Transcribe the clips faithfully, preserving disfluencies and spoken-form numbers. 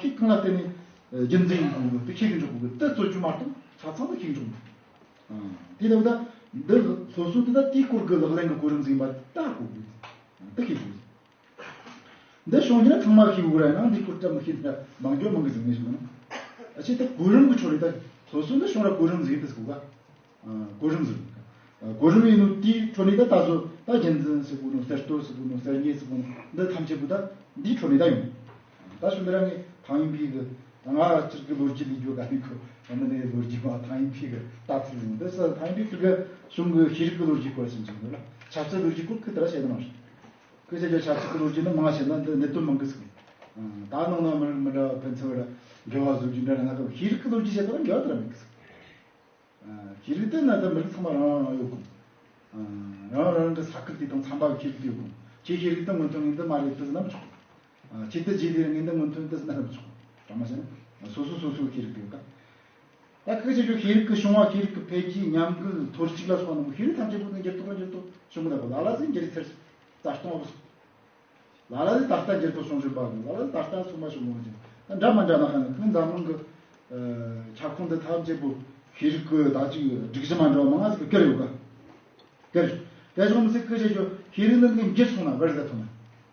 ཤེས་གང་ལ་བརྟེན་ནས་རྒྱུ་མཚན་ཡིན་དགོས་གི་དེ་ཤེས་གི་འཇོག་དགོས་གི་དེ་རྩོད་རྒྱུ་མ་གཏོགས་ཆ་ཚང་དུ་ཤེས་འཇོག་མི་འདུག་དེ་ལྟ་བུ་ད་འདི་སློབ་གསོ་དེ་ད་དེའི་སྐོར་གི་ལག་ལེན་གི་གོ་རིམ་ཟིན་པ་ད་གོ་དགོས་དེ་ཤེས་དགོས། འདི་བྱུང་རྒྱུ་ན་ཚང་མ་ཤེས་དགོས་ར་ཡིན་ན་འདི་སྐོར་ད་མི་ཤེས་ན་མང་རྒྱུ་མང་གི་ཟིན་ནས་བྱུང་ན། ཨ་ཆེ་ད་གོ་རིམ་གི་ཆོ་རེ་ད་སློབ་གསོ་འདི་བྱུང་ར་གོ་རིམ་ཟིན་དུ་སྐོར་བ། གོ་རིམ་ཟིན། གོ་རིམ་ཡིན་ནོ་དེའི་ཁྲོད་ནས་ད་ད་གཟོད་ད་རྒྱུན་འཛིན་ཟེར་དགོས་ནོ་གསར་གཏོད་ཟེར་དགོས་ནོ་གསར་རྙེད་ཟེར་དགོས་ནོ་འདི་ཐམས་ཅད་པོ་ད་འདིའི་ཁྲོད་ནས་ད་ཡོང་། ད་གཞུག་འདི་ར་ངས་ཐང་ཡིན་ཕི་གི་ང་སྤྱིར་གི་ལོ་རྒྱུས་ལས་རྒྱུ་ག་ནི་ཁོ་ཨ་ནི་ནས་ལོ་རྒྱུས་པ་ཐང་ཡིན་ཕི་གི་ལྟ་ཚུལ་ཡིན་འདི་ས་ཐང་ཡིན་ཕི་ཁུ་གི་གཞུང་གི་ཤེས་རིག་གི་ལོ་རྒྱུས་སྐོར་ཟིན་ཅིག་འདུག་ལ་ཆབ་སྲིད་ལོ་རྒྱུས་སྐོར་ཁུ་དེ་ར་བཤད་ནི་མ་རེད། ཁོས་བཤད་རྒྱུ་ཆབ་སྲིད་ཀྱི་ལོ་རྒྱུས་ནི་མང་བཤད་ན་འདི་གནད་དོན་མང་གི་ཟིག་ད་ནང་ན་མི་རིགས་མི་འདྲ་བ་ཕན་ཚུན་བར་འབྲེལ་བ་བཟོ་རྒྱུ་འདྲ་ན་ང་ཚོ་ཤེས་རིག་གི་ལོ་རྒྱུས་བཤད་ད་ལ་འབྲེལ་བ་དེ་ར་མེད་གི་ཟིག་ཤེས་རིག་དེ་ན་ད་མི་རིགས་ཚང་མ་རང་རང་རང་ཡོད་གོ་རང་རང་གི་ས་ཁུལ་དེ་དང་འཚམ་པ་གི་ཤེས་རིག་ཡོད་གོ་ཁྱེད་ཤེས་རིག་དེ་སྔོན་ཐོན་ངན་དུ་མ་རེད་དུ་ཟིན་ན་མི་ཆོག་ཁྱེད་དེ་རྗེས་དེ་ངན་དུ་སྔོན་ཐོན་དུ་ཟིན་ན་མི་ཆོག་ག་མ་བྱས་ན་སོ་སོ་སོ་སོའི་ཤེས་རིག་ཡོད་ཀ་ད་ཁག་ཆེ་ཤོས་ཤེས་རིག་གི་བྱུང་བ་ཤེས་རིག་གི་འཕེལ་རྒྱས་ཉམས་རྒུད་ཐོར་ཅིག་ལ་སོགས་པ་རྣམས་ཤེས་རིག་ཐམས་ཅད་པོ་དེ་འགྱུར་ལྡོག་འགྱུར་ལྡོག་བྱུང་གི་ད་གོ་ལ་ལ་ཟིག་འགྱུར་ཚེར་ཙར་གཏོང་བ་སོགས། ལ་ལ་ལས་ད་ལྟ་འགྱུར་ལྡོག་བྱུང་བཞིན་པ་དང་ལ་ལ་ལས་ད་ལྟ་སོང་མ་བྱུང་མོད་ཀྱང་ད་འདྲ་མ་འདྲ་ན་ཧ་ནི་ཁོང་འཛམ་གླིང་གི་ཁྱབ་ཁོངས་འདི་ཐམས་ཅད་པོ་ཤེས་རིག་གི་ད་ཅིག་སྒྲིག་གཞི་མ་འདྲ་བ་མང་ང་ཟིག་གི་བཀར་ཡོད་ག་བཀར་བཀར་བྱུང་མི་ཟིག་ཁི་བྱེད་ཆོག་ཤེས་རིག་ནི་འདི་འགྱུར་སོང་ན་བར་ཟ་ཐུབ་ན་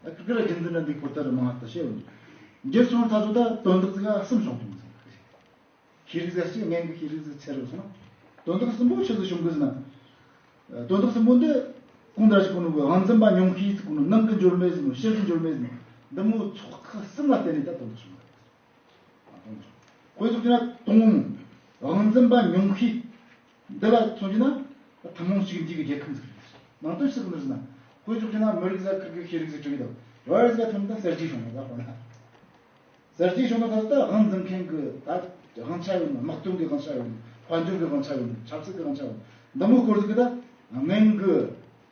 ད་ཁི་ཁི་ར་རྒྱུན་འཛིན་ན་འདི་ཁོར་ལྟར་མང་ང་ད་བཤད་ཡོད་འགྱུར་སོང་ད་ཚོ་ད་དོན་དག་ཟིག་ག་གསུམ་བྱུང་ཐུབ་མི་ཟིག་ཤེས་རིག་ཟེར་ཅིག་སྔོན་གྱི་ཤེས་རིག་ཟིག་ཚེ་རུ་སོང་ན། དོན་དག་གསུམ་པོ་ཆི་ཟིག་བྱུང་གི་ཟེར་ན། དོན་དག་གསུམ་པོ་འདི་གོང་དར་ཞིག་གོ་ནོ་གི་དབང་འཛིན་པ་ཉུང་ཤས་ཟིག་གོ་ནོ་ནང་གི་འབྱོར་མེད་ཟིག་ནོ་ཕྱི་གི་འབྱོར་མེད་ཟིག་ནོ་འདི་མོ་ཚོགས་ཁག་གསུམ་ལ་བརྟེན་ནས་ད་དོན་དག་བྱུང་གི་དཔེ་ཚོགས་ཀྱི་ན་དང་དབང་འཛིན་པ་ཉུང་ཤས་འདི་ལ་མཚོན་རྒྱུ་ན་ཐུན་མོང་གཅིག་འདུས་ཀྱི་རྒྱལ་ཁབ་ཟིག་རེད། ནང་དོན་ཆི་ཟིག་ནི་ཟེར་ན་དཔེ་ཚོགས་ཀྱི་ན་མི་རིགས་ཟ་ཁུར་གི་ཤེས་རིག་ཟིག་བྲིས་གི་དང་ཡོད་རེད་ཟ་ཐུན་མོང་ད་གསར་བརྗེ་བྱུང་ནོ་ཟ་དཔེར་ན། གསར་བརྗེ་བྱུང་ན་ད་ལྟ་དབང་འཛིན་མཁན་གྱི་ད་དབང་ཆ་ཡོད་ནི་དམག་དོན་གྱི་དབང་ཆ་ཡོད་ནི་དཔལ་འབྱོར་གྱི་དབང་ཆ་ཡོད་ནི་ཆབ་སྲིད་ཀྱི་དབང་ཆ་ཡོད་ནི་འདི་མོ་སྐོར་ཟིག་གི་ད་སྔོན་གྱི་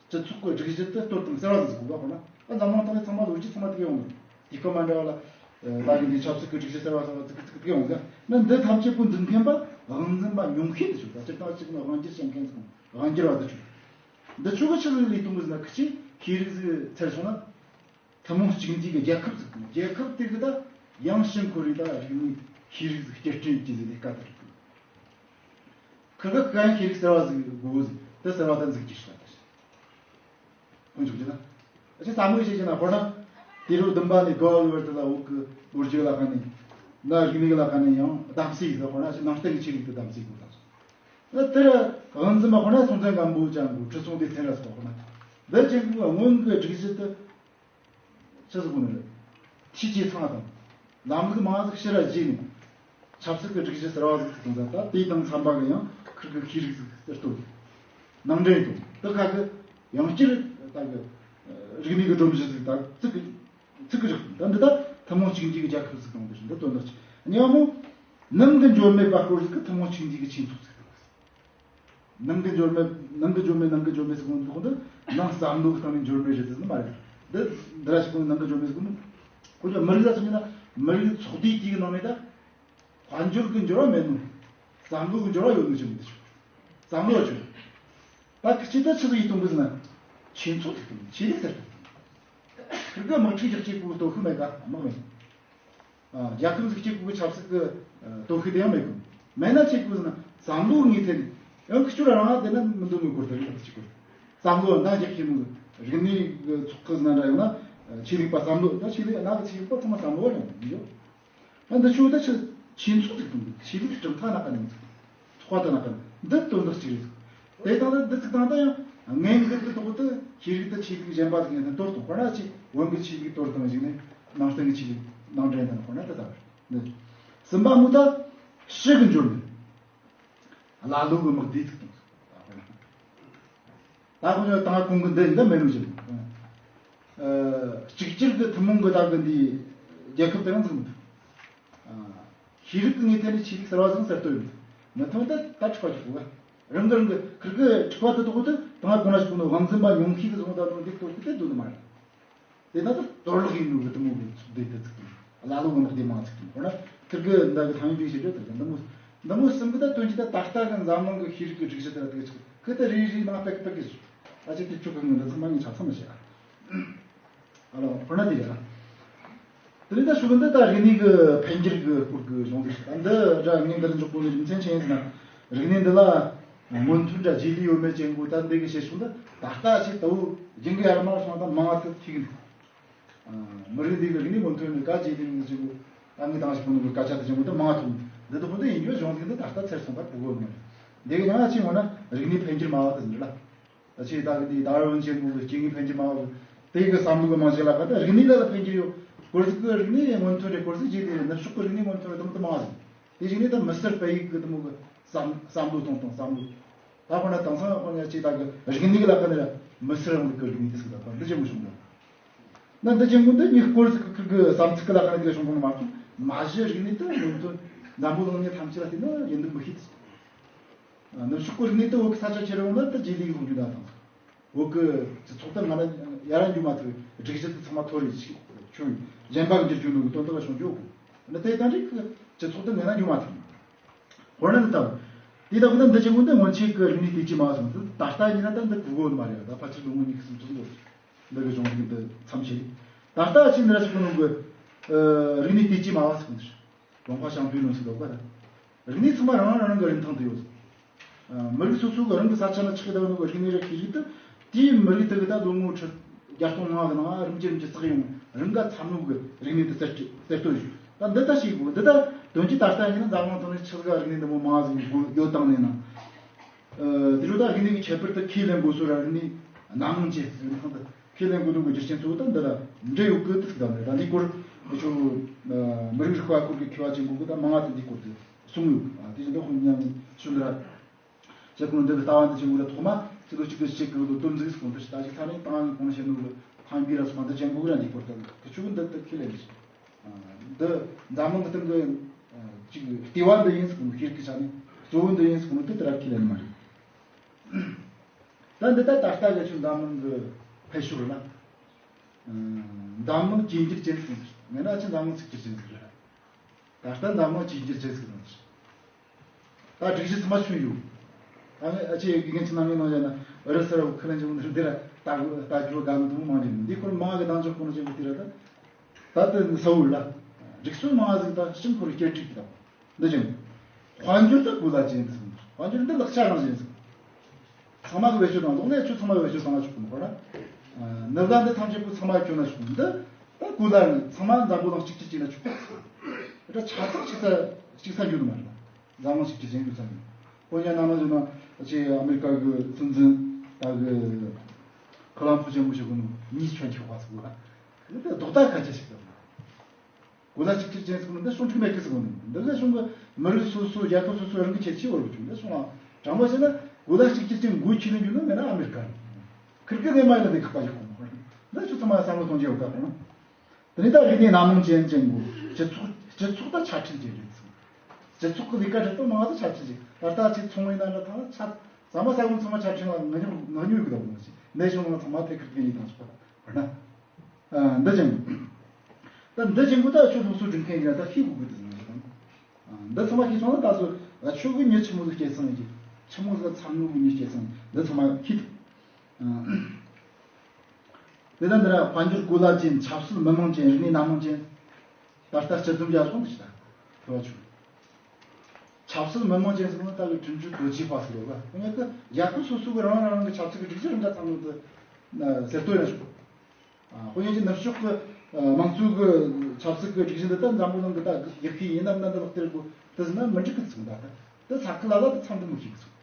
སྤྱི་ཚོགས་ཀྱི་སྒྲིག་གཞི་དེ་གཏོར་དང་གསར་བ་ཟིག་དགོས་པ་ཁོ་ན་ད་འཛམ་གླིང་སྟེང་ནས་ཚང་མ་ལོ་རྒྱུས་ཚང་མ་དེ་ག་ཡོང་ནི་དུས་སྐབས་མ་འདྲ་བ་ལ་ད་གི་འདི་ཆབ་སྲིད་ཀྱི་སྒྲིག་གཞི་གསར་བ་གསར་བ་ཙིག་ཙིག་དེ་ག་ཡོང་ཟིག་ན་འདི་ཐམས་ཅད་པོ་འཛིན་མཁན་པ་དབང་འཛིན་པ་ཉུང་ཤས་དེ་ཆོག་ད་སྤྱིར་བཏང་གཅིག་ནི་དབང་སྒྱུར་བྱེད་མཁན་ཟིག་དབང་སྒྱུར་བ་དེ་ཆོག་འདི་ཆོ་ག་ཆི་ལ་ལས་གཏོང་གི་ཟིག་ན་ཁི་ཆེ་ཤེས་རིག་ཟིག་ཚར་སོང་ན། ཐུན་མོང་གཅིག་འདུས་ཀྱི་རྒྱལ་ཁབ་ཅིག་དང་རྒྱལ་ཁབ་དེ་གི་ད་ཡང་ཕྱིར་འཁོར་རེ་ད་རིག་གནས་ཤེས་རིག་ཟིག་བསྐྱར་སྐྲུན་བགྱི་ཟིག་ལས་ཀ་དེ་རེད། ཁི་ག་གན་ཤེས་རིག་གསར་བ་ཟིག་དགོས་ཟིག་དེ་གསར་བ་ད་འཛུགས་རྒྱུ་ཞིག་ལ་ད་ཞིག་ཁོང་ཆོག་རྒྱུ་ན་ཨ་ཅེ་བསམ་བློ་བྱེད་ཀྱི་ན་ཁོ་ན་དུས་རབས་བདུན་པ་ནས་དགུ་བ་བར་དུ་ལ་བོད་ཀྱི་ལོ་རྒྱུས་ལ་ཁ་ནས་ན་རིག་གནས་ལ་ཁ་ནས་ཡང་གདམ་གསེས་ཟིག་ཁོ་ན་ཞིག་ནང་བསྟན་གྱི་ཆོས་ལུགས་དེ་གདམ་གསེས་དགོས་ད་ཞིག་ད་དེར་དབང་འཛིན་པ་ཁོ་ན་སྲོང་བཙན་སྒམ་པོ་ཅན་གྱི་ཁྲི་སྲོང་ལྡེ་བཙན་ར་སོགས་ཁོ་ན་འདི་ཅན་གྱི་སྔོན་གྱི་སྒྲིག་གཞི་དེ། ཆི་ཟིག་གོ་ནི་རེད། འཐུས་ཇེ་ཚང་དང་། ལམ་ལུགས་མང་ཟིག་ཕྱི་ར་བརྗེས་ནས། ཆབ་སྲིད་ཀྱི་སྒྲིག་གཞི་གསར་བ་ཟིག་ཐུག་ད་ལྟ་དེ་དང་འཚམ་པ་གི་ཡང་ཁིར་གི་ཤེས་རིག་ཟིག་གསར་གཏོད། ནང་འདྲེན་དང་དེ་ཁ་གི་ཡང་བསྐྱར་ད་གི་རིག་གནས་ཀྱི་སྒྲོམ་གཞི་ཟིག་ད་ཚིག་གི་ཚིག་གི་རིགས་ད་འདི་ད་ཐུན་མོང་གཅིག་འདུས་ཀྱི་རྒྱལ་ཁབ་ཟིག་དང་འདི་བཞིན་འདི་དོན་དག་ཅིག་གཉིས་པ་མོ་ནང་གི་འབྱོར་མེད་པ་སྐོར་ཟིག་གི་ཐུན་མོང་གཅིག་འདུས་ཀྱི་ཆོས་ཚོགས་ཟིག་དང་། ནང་གི་འབྱོར་མེད་ནང་གི་འབྱོར་མེད་ནང་གི་འབྱོར་མེད་ཟེར་གོ་ནོ་འདི་ནང་བསམ་བློ་གི་སྟེང་ནས་འབྱོར་མེད་རེད་ཟེར་ནི་མ་རེད། འདི་འདི་ར་ཞིག་གོ་ནོ་ནང་གི་འབྱོར་མེད་ཟེར་གོ་ནོ། ཁོ་ཚོ་མི་རིགས་ལ་སོང་ན་མི་རིགས་ཚོགས་སྡེ་གཅིག་གི་ནང་ནས་ད་དཔལ་འབྱོར་གི་འབྱོར་བ་མེད་ནོ། བསམ་བློ་གི་འབྱོར་བ་ཡོད་ནོ་ཞིག་མི་འདུག་བསམ་བློ་ཆུང་། ད་ཁི་ཆི་ད་ཆི་ཟིག་ཡིད་གཏོང་གི་ཟེར་ན། ཆོས་ཚོགས་ཐུག་གི་ཆོས་ལུགས་ཟེར་ཐུག་གི་ཁིར་གི་དམག་འཁྲུག་རྒྱག་ཆེད་པོ་སྟོབས་ཤུགས་མེད་ག་དམག་མེད། རྒྱལ་ཁབ་ཟིག་གཅིག་པུ་གི་ཆབ་སྲིད་ཀྱི་སྟོབས་ཤུགས་དེ་ཡང་མེད་གི། མེད་ན་ཆེ་གི་ཟེར་ན་བསམ་བློ་ངེས་ཐེན། ཡང་ཁི་ཆོ་ར་རང་དེ་ན་མི་འདུག་མི་དགོས་དེ་རིགས་གཅིག་གི། བསམ་བློ་འདང་རྒྱག་ཤེས་མི་རིག་གནས་ཀྱི་ཚོགས་ཁག་ཟིན་འདྲ་ཡོད་ན་ཆོས་ལུགས་པ་བསམ་བློ་ད་ཆོས་ལུགས་ན་གི་ཆོས་ལུགས་པ་ཚང་མ་བསམ་བློ་ཡང་མི་འཇོག་ད་འདི་ཆོ་ད་ཆི་ཆོས་ཚོགས་ཟིག་དང་ཆོས་ལུགས་གྲུབ་མཐའ་ན་ག་ནས་ཚོགས་པ་དང་ན་ག་ནས་འདི་དོན་དག་ཅིག་རེད། དེ་དང་འདི་ཚིག་དང་ད་ཡང་ངན་གི་འདི་ཐོག་ཏུ་ཤེས་རིག་ཏུ་ཆོས་ལུགས་གཞན་པ་ཟིག་ཡིན་ན་དོར་དང་དཔེར་ན་ཆི་བོན་གི་ཆོས་ལུགས་དོར་དང་ཞིག་ནས་ནང་བསྟན་གི་ཆོས་ལུགས་ནང་འདྲེན་དང་དཔེར་ན་དེ་ལྟ་བུ་རེད། གསུམ་པ་མོ་ད་ཕྱི་གི་འབྱོར་མེད། ཀླ་ཀློ་གི་དམག་སྡེ་ཚིག་དང་། ད་ཁོ་ཚོ་ད་ཁོང་གི་འདི་འདི་མེད་ནོ་ཞིག་གཅིག་གྱུར་གྱི་ཐུན་མོང་གི་ད་གི་འདི་རྒྱལ་ཁབ་དེ་རང་ཚང་མི་འདུག་ཤེས་རིག་གི་ངོས་ཐད་ནས་ཆོས་ལུགས་གསར་བ་ཟིག་གསར་གཏོད་ཡོད་མི་ཐོན་ད་ད་འཁྲུག་པ་ཞིག་གོ་ག་རང་གི་རང་གི་ཁིར་གི་འཁྲུག་པ་དེ་དོག་དེ་ད་ང་གོང་ན་ཞིག་གོ་ནོ་དབང་འཛིན་པ་ཉུང་ཤས་ཀྱི་བཟུང་ད་ནོ་འདི་གཏོར་གི་དེ་འདུག་ནི་མ་རེད། དེ་ན་ད་གཏོར་བརླག་ཡིན་ནོ་གི་དེ་མོ་གི་ཚོགས་སྡེ་དེ་ཚིག་དང་ཀླ་ཀློ་གི་དམག་སྡེ་མང་ཚིག་དང་ཁོ་ན་ཁིར་གི་འདི་གི་ཐང་ཡིན་པའི་ཞེ་དྲག་དེ་འདི་མོ་འདི་མོ་གསུམ་གི་ད་དོན་གྱི་ད་ད་ལྟ་གི་འཛམ་གླིང་གི་ཤེས་རིག་གི་སྒྲིག་གཞི་དེ་ལ་དེ་ཆགས་ཁི་ད་རེ་རེ་ནང་པེག་པེག་གི་ཨ་ཅེ་དེ་ཆོ་གི་ངོ་འདི་ཚང་མ་ངས་ཆ་ཚང་མི་བཤད་ཨ། ཨ་ལོ་ཁོ་ན་དེ་རེད། དེ་ནས་ད་ཕྱོགས་འདི་ད་རིག་གནས་ཀྱི་འཕེལ་འགྱུར་གྱི་སྐོར་གྱི་གཞུང་ལུགས་ད་འདི་འདྲ་ངས་འདིར་འཇོག་དགོས་ནི་རྒྱུ་མཚན་ཆི་ཡིན་ཟེར་ན། རིག་གནས་འདི་ལ་སྔོན་ཐོན་འདྲ་རྗེས་ལུས་ཡོད་མེད་ཅན་གོ་ད་འདི་གི་བཤད་ཕྱོགས་འདི་ད་ལྟ་ཞིག་ད་བོ་རྒྱུན་གྱི་ཡར་མར་སོང་ད་མང་བ་ཐུབ་ཐིག་འདུག་མི་རིགས་འདི་གི་རིག་གནས་སྔོན་ཐོན་ནི་ག་རྗེས་ལུས་ཡིན་ཅན་གོ་ད་ངས་དང་ཞིག་ཕུ་ནུ་གི་སྐད་ཆ་དེ་ཅན་གོ་ད་མང་བ་ཐུབ་འདི་དུ་ཕུ་འདི་ཡིན་རྒྱུ་གཞུང་ལུགས་འདི་ད་ལྟ་ཚེར་སོང་པར་ཕུ་གོ་མེད། འདི་གི་ཡང་ཅི་ངོ་ན་རིག་གནས་འཕེལ་འགྱུར་མ་བ་དུ་འདི་ལ། ད་ཆེས་ད་གི་དེ་ད་ར་ཝུན་ཆེན་པོ་གི་སྐྱེ་དངོས་འཕེལ་འགྱུར་མ་བ་དེ་གི་བསམ་བློ་གི་རྨང་གཞི་ལ་ག་ད་རིག་གནས་ལ་ལ་འཕེལ་འགྱུར་ཡོད། སྐོར་ཟིག་གི་རིག་གནས་སྔོན་ཐོན་རེད། སྐོར་ཟིག་རྗེས་དེ་ནུབ་ཕྱོགས་གི་རིག་གནས་སྔོན་ཐོན་རེད་དུ་མ་དུ་མང་ཟིག་དེ་བཞིན་ནས་ད་མི་སེར་སྤེལ་ཡིག་གི་དུ་མོ་གི་བསམ་བསམ་བློ་གཏོང་སྟངས་བསམ་བློ། ད་ཁོ་ན་དེང་སང་ཁོ་ན་ཆེས་ད་གི་རིག་གནས་ལ་ག་ནི་ར་མི་སེར་རང་ལུགས་གི་རིག་གནས་དེ་ཟིག་ད་ག་འདི་ཅན་མོ་བྱུང་འདུག་ན་འདི་ཅན་མོ་འདི་ཉིད་སྐོར་ཟིག་གི་ཁུར་གི་བསམ་ཚིག་གི་ལ་ག་ནི་དེ་ག་བྱུང་གི་མ་གཏོགས་མ་གཞི་རིག་གནས་དུ་སྔོན་ཐོན་འཛམ་བུ་གླིང་ནས་ཐམས་ཅད་ལ་བལྟས་ན་ཡིན་འདུག་མི་ཤེས། ནུབ་ཕྱོགས་ཀྱི་རིག་གནས་དེ་བོད་ཀྱི་ས་ཆ་ཁྱེར་ཡོང་ན་དེ་རྗེས་ལུས་ཀྱི་ལོ་རྒྱུས་ད་དང་། བོད་ཀྱི་སྤྱི་ཚོགས་དེ་ང་ན་ཡར་ར་འགྱུར་མ་ཐུབ་པའི་སྒྲིག་གཞི་དེ་ཚང་མ་མཐོ་རུ་ཆུ་ཆུང་གཞན་པ་གི་འགྱུར་རྒྱུ་ནོ་གི་དོན་དག་ག་བྱུང་རྒྱུ་ཡོད་གི། ན་དེ་ལྟ་འདྲི་གི་སྤྱི་ཚོགས་དེ་ངན་ན་འགྱུར་མ་ཐུབ། དཔེར་ན་འདི་ལྟ་བུ། དེ་ལྟ་བུ་ན་འདི་ཅན་ངོ་འདི་སྔོན་ཆད་ཀྱི་རིག་གནས་དེ་ཅི་མ་སོང་ཚུལ་ད་ལྟ་ཡིན་ན་ད་འདི་གུ་གོ་ནི་མ་རེད། ད་ཕལ་ཆེར་ལོ་ངོ་ཉི་ཤུ་སུམ་ཅུ་འདུག་འདི་གི་གཞུང་ལུགས་འདི་མཚམས་ཆད། ད་ལྟ་ཅི་འདི་ར་ཞིག་གི་ནང་གི་རིག་གནས་དེ་ཅི་མ་བ་ཟེར་གི་འདུག་ལུང་པ་ཞང་བོད་ནང་ཞིག་ལོག་པ་རེད། རིག་གནས་ཚང་མ་རང་རང་རང་གི་རིན་ཐང་དུ་ཡོད། མི་རིགས་སོ་སོ་གི་རང་གི་ས་ཆ་ལ་ཆགས་བསྡད་ནོ་གི་རིག་གནས་རིགས་ཤིག་རིགས་དེ་དེའི་མི་རིགས་དེ་གི་ད་ལོ་ངོ་ཁྲི་བརྒྱ་སྟོང་ལྔ་གི་ནང་རིམ་གྱིས་རིམ་གྱིས་བསགས་ཡོང་རང་ག་འཚར་ལོངས་གི་རིག་གནས་དེ་གསར་གསར་གཏོད་བྱས། ད་འདི་ད་ཞིག་དགོས་འདི་ད་དོན་གྱི་ད་ལྟ་ཡིན་ན་འཛམ་གླིང་ཐོག་ནས་ཆི་ཟིག་རིག་གནས་འདི་མོ་མང་ཟིག་ཡོད་དང་ནས་ན། དེ་རུ་ད་རིག་གནས་ཀྱི་ཁྱད་པར་དུ་ཁས་ལེན་དགོས་སོ་ར་རིག་གནས་སྣ་མང་ཅན་ཟེར་ན་ད་ཁས་ལེན་དགོས་དོན་གྱི་རྒྱུ་རྐྱེན་གཙོ་བོ་ད་འདི་ལ་འབྲེལ་ཡོད་གི་དུས་ད་ནི་ད་འདི་སྐོར་ཁྱོད་མི་རིགས་རིག་པ་སྐོར་གྱི་མཁས་པ་ཅན་གོ་གི་ད་མང་ང་དུ་འདི་སྐོར་དུ་གསུངས་ཡོད། དེ་བཞིན་དུ་ཁོང་མཉམ་ནས་ཤུ་འདི་ར་ཞེས་ཁོང་འདི་གི་ལྟ་བ་འདི་ཅན་གོ་ལ་ཐོག་མ་ཚིག་ལོ་གཅིག་གི་ཞིག་གི་ལོ་དོན་འཛིགས་སྐོང་དུ་ཞིག་ད་ཅིག་ཐ་ནས་ཏང་གི་གོང་བཤད་ནོ་གི་ཐང་གི་ར་སོང་ད་ཅན་གོ་གི་ར་འདི་སྐོར་དུ་དེ་ཆུ་གི་འདི་དུ་ཁས་ལེན་ཞིག་འདི་འཛམ་གླིང་གི་སྟེང་གི་ཅིག་ལྟེ་བ་འདི་ཡིན་ཟེར་གོ་ནོ་ཤེས་ཀྱི་ཆ་ནས་གཙོ་བོ་འདི་ཡིན་ཟེར་གོ་ནོ་དེ་དེ་ར་ཁས་ལེན་མ་རེད། ད་འདི་ད་ད་ལྟ་གི་ཆུ་འཛམ་གླིང་གི་འཕེལ་ཕྱོགས་ལ་འཛམ་གླིང་གཅིག་གྱུར་ཅན་ཟེར་ངས་ན་ཆུ་འཛམ་གླིང་གཅིག་གྱུར་ཅན་ཟེར་ད་ལྟ་འཛམ་གླིང་གཅིག་གྱུར་ཅན་ཟེར་ད་སྒྲིག་གཞི་ཚང་མ་ཆུ་ཡོད། ད་ངས་ཨ་ཅེ་ཡི་གེ་ཚང་མ་ངས་ནང་ཡ་ན་ཨུ་རུ་སུ་ར་ཁ་ལན་ཅིག་འདི་ར་ད་ད་ཇོ་ག་མི་འདུག་མང་ཅིག་འདི་ཁོར་མང་གི་དང་ཆོག་ཁོ་ན་ཅིག་འདི་ར་ད། ད་ལྟ་ས་འུར་ལ། རིག་གསུམ་མང་ཟིག་དང་སྤྱི་འཁོར་སྐྱེལ་འཁྲིད་དང་། འདི་བཞིན། དཔལ་འབྱོར་དང་གོ་ལ་ཅན་ཟིག་དཔལ་འབྱོར་འདི་ལག་ཆ་རང་བཞིན་ཟིག་ཚང་མ་གི་བེད་སྤྱོད་དང་ལོག་ནས་ཆུ་ཚང་མ་གི་བེད་སྤྱོད་བཏང་ན་ཆོག་གི་མ་རེད། ནི་ལ་འདི་ཐམས་ཅད་པོ་ཚང་མ་གི་ཁྱོད་ན་ཆོག་གི་འདི། ད་གོ་ལ་ནི་ཚང་མ་འཛམ་བུ་གླིང་གཅིག་གྱུར་ཅན་ན་ཆོག་གི་ད་ཆ་ཚང་གཅིག་ས་གཅིག་ས་འགྱུར་དུ་མ་རེད། འཛམ་གླིང་གཅིག་གྱུར་ཅན་དུ་ཚང་ཡོད། ཁོ་ཡང་ནང་ན་ཟེར་ན་ཅེ་ཨ་མེ་རི་ཀ་གི་སྲིད་འཛིན་ད་གི་ཁ་ལམ་ཕུ་ཅན་མོ་ཞིག་གི་ནོ་ཉིས་ཆོན་ཆོག་པ་ཟིག་གོ་ལ། དེ་ལྡོག་ད་ཁ་ཆེ་ཞིག་དང་། གོ་ལ་གཅིག་གྱུར་ཅན་ཟེར་ནི་འདི་སོང་ཁྲིག་མེད་ཀི་ཟེར་གོ་ནི་འདི་ལས་བྱུང་གི་མི་རིགས་སོ་སོ་རྒྱལ་ཁབ་སོ་སོ་རང་གི་ཁྱད་ཆོས་བར་གི་བྱུང་འདི་སོང་ལ་དྲང་པོ་བཤད་ན་གོ་ལ་གཅིག་གྱུར་ཅན་མགོ་ཁྱེར་ནས་འཇུག་ནི་མེད་ན་ཨ་མེ་རི་ཀ་རེད། ཁིར་གི་ནས་མ་ཡིན་ན་འདི་ཁག་པ་ཞིག་གོ་མ་ཁོ་རེད། འདི་ཆུ་ཚང་མ་བསམ་བློ་གཏོང་རྒྱུ་ཡོད་ཀ་ཁོ་ན། དེ་ནས་ད་རིག་གནས་སྣ་མང་ཅན་ཅན་གོ་སྤྱི་ཚོགས་སྤྱི་ཚོགས་ད་ཆ་འཕྲིན་ཅན་རེད་ཟེར། སྤྱི་ཚོགས་གི་ལས་ཀ་རེད་དོ་མང་ད་ཆ་འཕྲིན་ཅན་ད་ལྟ་ཆེ་ཚོང་བའི་ནང་ལ་ཐང་ཆ་ཟ་མ་ཟ་གོ་ཚང་མ་ཆ་འཕྲིན་ལ་ངོ་ཉོ་ངོ་ཉོ་གི་དང་མོ་ཞིག་ནས་བྱུང་ལ་ཚང་མ་ཐད་ཁིར་གི་ནས་དང་ཆོག་པ་ན། འདི་ཅན། ད་འདི་ཅན་གོ་ད་ཆོས་སློབ་གསོ་སྒྲིག་མཁན་ཡིན་ན་ད་ཤེས་དགོས་གི་འདུག་ཟེར་ན་ཞིག་དང་། འདི་ཚང་མ་ཤེས་སོང་ན་ད་སོ་ཆོས་གི་མྱི་ཆི་མོ་ཟིག་སྐྱེས་སོང་ཡིན་གྱི་ཆི་མོ་ཟིག་འཚར་ལོངས་གི་མྱི་སྐྱེས་སོང་འདི་ཚང་མ་ཤེས་ཐུབ། དེ་ལྟར་འདི་ར་དཔལ་འབྱོར་གོ་ལ་ཅན་ཆབ་སྲིད་མི་མང་ཅན་རིག་གནས་སྣ་མང་ཅན། ད་ལྟ་སྤྱི་འཛོམས་རྒྱ་སོང་འདི་ཞིག་ད་དོ་ཆུ། ཆབ་སྲིད་མི་མང་ཅན་ཟེར་ན་ད་གི་ཁྲིམས་གཅོད་དོ་ཆེ་བ་ཟེར་བ་ཁོ་ཉིད་ཀྱི་རྒྱལ་ཁབ་སོ་སོ་གི་རང་རང་གི་ཆབ་སྲིད་ཀྱི་སྒྲིག་གཞི་རང་ག་ཚང་མ་དུ་གསལ་སྟོན་ཡང་ཞུ། ཁོ་ཉིད་ཀྱི་ནུབ་ཕྱོགས་ཀྱི་དམངས་གཙོ་གི་ཆབ་སྲིད་ཀྱི་སྒྲིག་གཞི་འདི་ལྟར་འཛམ་བུ་གླིང་གི་ད་ཡག་གི་ཡིན་ནམ་ན་འདི་ལག་དེར་གོ་དེ་ཟེར་ན་མི་འགྲིག་གི་ཚུགས་ད་ད་དེ་ཚ་ཁུ་ལ་ལ་དེ་ཚང་དུ་མི་ཤེས་གི་ཚུགས།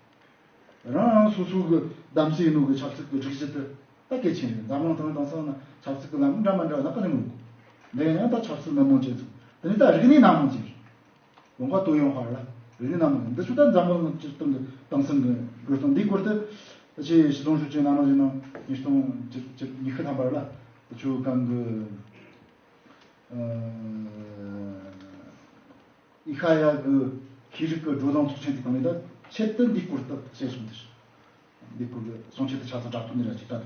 རང་རང་སོ་སོ་གི་གདམ་གསེས་ཡིན་ནོ་གི་ཆབ་སྲིད་ཀྱི་སྒྲིག་གཞི་དེ་ད་གལ་ཆེན་རེད། འཛམ་གླིང་ཐང་དང་སང་ན་ཆབ་སྲིད་ཀྱི་ལམ་འདྲ་མ་འདྲ་ན་ཀ་ནས་མི་འགོ། འདི་ཡང་ད་ཆབ་སྲིད་མི་མང་ཅན་ཚོ་དེ་ནས་ད་རིག་གནས་སྣ་མང་ཅན་རེད། ལུང་པ་དོ་ཡོང་ཧར་ལ་རིག་གནས་སྣ་མང་འདི་ཚོ་ད་འཛམ་གླིང་སྤྱིར་བཏང་གི་དེང་སང་གི་འགྲོ་སྟངས་འདིའི་སྐོར་དུ་ཆེས་ཞི་ལོང་ཞུ་ཅན་ནང་ནང་བཞིན་ནང་ཉིས་སྟོང་བཅུ་བཅུ་ཉི་ཤུ་ཐམ་པར་ལ་ཆུ་གང་གི་ཨ། ཨི་ཁ་ཡ་གི་ཤེས་རིག་གི་བགྲོ་གླེང་ཚོགས་ཆེན་དེ་དང་ནི་ད་ཆེད་དུ་འདིའི་སྐོར་དུ་བཤད་སོང་དེ། འདིའི་སྐོར་གི་གསུང་ཆེད་དུ་ཆ་ཚང་དྲག་པོ་ནི་ར་ཅིག་ད།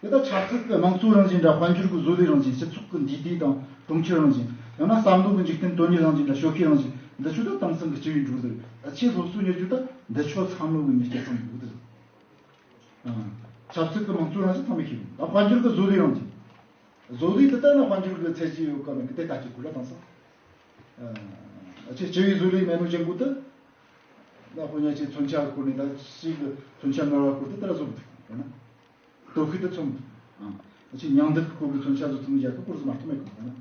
དེ་ད་ཆབ་སྲིད་ཀྱི་དམངས་གཙོའི་རང་བཞིན་འདྲ་དཔལ་འབྱོར་གྱི་བཟོ་ལས་རང་བཞིན་སྤྱི་ཚོགས་ཀྱི་འདུས་སྡེ་དང་གྲོང་ཁྱེར་རང་བཞིན་ཡང་ན་བསམ་བློ་གི་འཇིག་རྟེན་དོན་གཉེར་རང་བཞིན་འདྲ་ཤོག་ཤེས་རང་བཞིན་འདི་ཚོ་ད་དེང་སང་གི་སྤྱི་པའི་འགྲོ་ལུགས་ཆེས་སློབ་གསོ་གཉེར་རྒྱུ་ད་འདི་ཆོ་ཚང་མོ་གི་མི་སྐྱེ་སོང་འདུག་དེ། ཆབ་སྲིད་ཀྱི་དམངས་གཙོའི་རང་བཞིན་ཚང་མས་ཤེས་དགོས་ད་དཔལ་འབྱོར་གྱི་བཟོ་ལས་རང་བཞིན། བཟོ་ལས་དེ་ལྟ་ན་དཔལ་འབྱོར་གྱི་ཚད་གཞི་ཡོད་ག་མེད་གི་དེ་ལྟ་ཅིག་གོ་ལ་དང་སང་། ཨ་ཅེ་སྤྱི་པའི་བཟོ་ལས་མེད་ནོ་ཅན་གོ་དེ། ད་ཁོ་ཉ་ཅེ་མཚོན་ཆ་སྐོར་ནས་ད་ཞིག་གི་མཚོན་ཆ་ནོར་བ་སྐོར་དེ་ལྟར་བཟོ་མི་ཐུབ་ན། སྟོབས་ཤུགས་དེ་ཚོ་མི་ཐུབ། ཨ་ཅེ་མྱང་འདེགས་སྐོར་གི་མཚོན་ཆ་བཟོ་ཐུབ་ནི་རྒྱལ་ཁབ་སྐོར་བཟོ་མ་ཐུབ་མེད་གི་ན།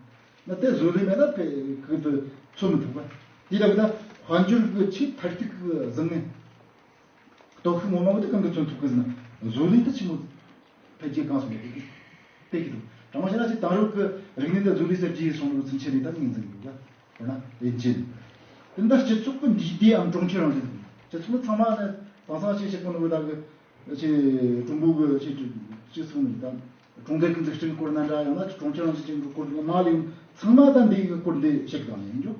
ན་དེ་བཟོ་ལས་མེད་ན་ཕེ་གི་དེ་ཚོ་མི་ཐུབ་པ། དེ་ལ་གི་ད་དཔལ་འབྱོར་གི་ཆེས་མཐར་ཐུག་གི་བཟང་ངན། སྟོབས་ཤུགས་ངོ་མ་བོ་དེ་གང་གི་མཚོན་ཐུབ་གི་ཟེར་ན། བཟོ་ལས་དེ་ཆི་མོ་འཕེལ་རྒྱས་གང་སོང་ཡོད་གི། དེ་གི་དང་དྲང་མོ་བཤད་ན་ཅིག་དེང་རབས་ཀྱི་རིག་གནས་དེ་བཟོ་ལས་གསར་བརྗེ་སོང་ནོ་ཚུན་ཆད་ནས་ད་ངོས་འཛིན་དགོས་ལ། དཔེར་ན་དབྱིན་ཇི། དེ་འདྲ་སྤྱི་ཚོགས་ཀྱི་འདུས་སྡོད་ཨམ་གྲོང་ཁྱེར་རང་བཞིན། སྤྱི་ཚོགས་ནི་ཚང་མ་ནི་དེང་སང་ཅིག་བཤད་གོ་ནོ་བོ་ད་གི་ཅིག་ཀྲུང་གོ་གི་ཅིག་ཅིག་སོང་ནས་ད་གྲོང་རྡལ་གྱི་འཛུགས་སྐྲུན་སྐོར་ན་འདྲ། ཡང་ན་གྲོང་ཁྱེར་རང་བཞིན་ཅན་གྱི་སྐོར་ནང་ལ་ཡང་ཚང་མ་ད་འདི་གི་སྐོར་འདི་བཤད་གི་དང་ཡིན་རྒྱུ།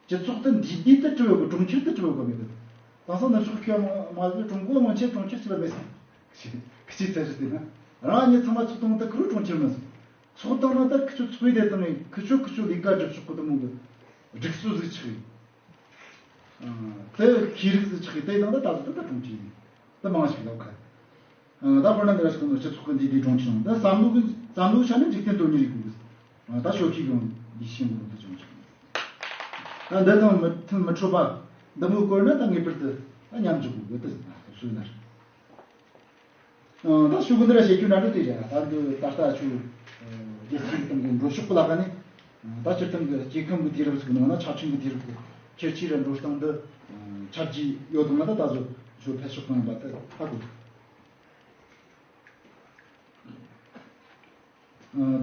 སྤྱི་ཚོགས་དེ་འདུས་སྡོད་དུ་གྲུབ་ཡོད་གི། གྲོང་ཁྱེར་དུ་གྲུབ་ཡོད་གི་མེད་གི། དེང་སང་ནུབ་ཕྱོགས་ཁྱོད་མ་མ་ཟེར། ཀྲུང་གོ་སྔོན་ཆད་གྲོང་ཁྱེར་ཞིག་ལ་མེད་སོང་། ཁི་ཆི་ཚད་ཞིག་དེ་ན་རང་ཉིད་ཚང་མ་ཚུགས་དང་དུ་ཁུ་རུ་གྲོང་ཁྱེར་མེད་སོང་། ཚོགས་དང་ན་ད་ཁི་ཆོ་ཚོགས་དེ་དང་ཁི་ཆོ་ཁི་ཆོ་ལས་ཀ་སྒྲུབ་ཕྱོགས་གི་དུ་མོ་གི་སྒྲིག་སྲོལ་ཟིག་ཆགས་ཡིན། དེ་ཁི་རིག་ཟིག་ཆགས་ཡིན། དེ་དང་ད་ད་ད་ད་གྲོང་ཁྱེར་ཡིན། ད་མང་ཞིག་ལབ་ཁ། ད་དཔེར་ན་འདི་ར་ཞིག་ནོ་སྤྱི་ཚོགས་ཀྱི་འདུས་སྡོད་གྲོང་ཁྱེར་ནང་ད་བསམ་བློ་གི་བསམ་བློ་ཆ་ནས་འཇིག་རྟེན་དོན་གཉེར་ཡིན་དགོས། ད་ཤོག་ཁྱི་གང་འདི་ཤེས་དགོས་འདི་བྱུང་ཆོག་ད་འདི་དང་མི་མཐུན་མི་འཕྲོད་པ་འདི་མོ་བཀོད་ན་ད་ངེས་པར་དུ་ད་མཉམ་འཇོག་དགོས་གི་དེ་སུ་ཡིན་ན་རེད། ད་ཤོག་གི་འདི་ར་བཤད་རྒྱུ་འདྲ་འདྲ་དེ་རེད། ད་འདི་ད་ལྟ་ཆུ་རྒྱལ་སྤྱིའི་སྟེང་གི་འགྲོ་ཕྱོགས་གི་ལ་ཁ་ནས་ད་སྤྱིར་བཏང་གི་སྐྱེ་ཁམས་ཀྱི་དུས་རབས་ཟིག་ནང་ན་ཆ་འཕྲིན་གྱི་དུས་རབས་ཀྱི་ཁྱེར་ཆེ་ར་འགྲོ་སྟངས་འདི་ཆ་རྒྱུས་ཡོད་དང་ན་ད་ད་གཟོད་ཆུ་འཕེལ་ཕྱོགས་གང་ཡིན་པ་དེ་ཧ་གོ།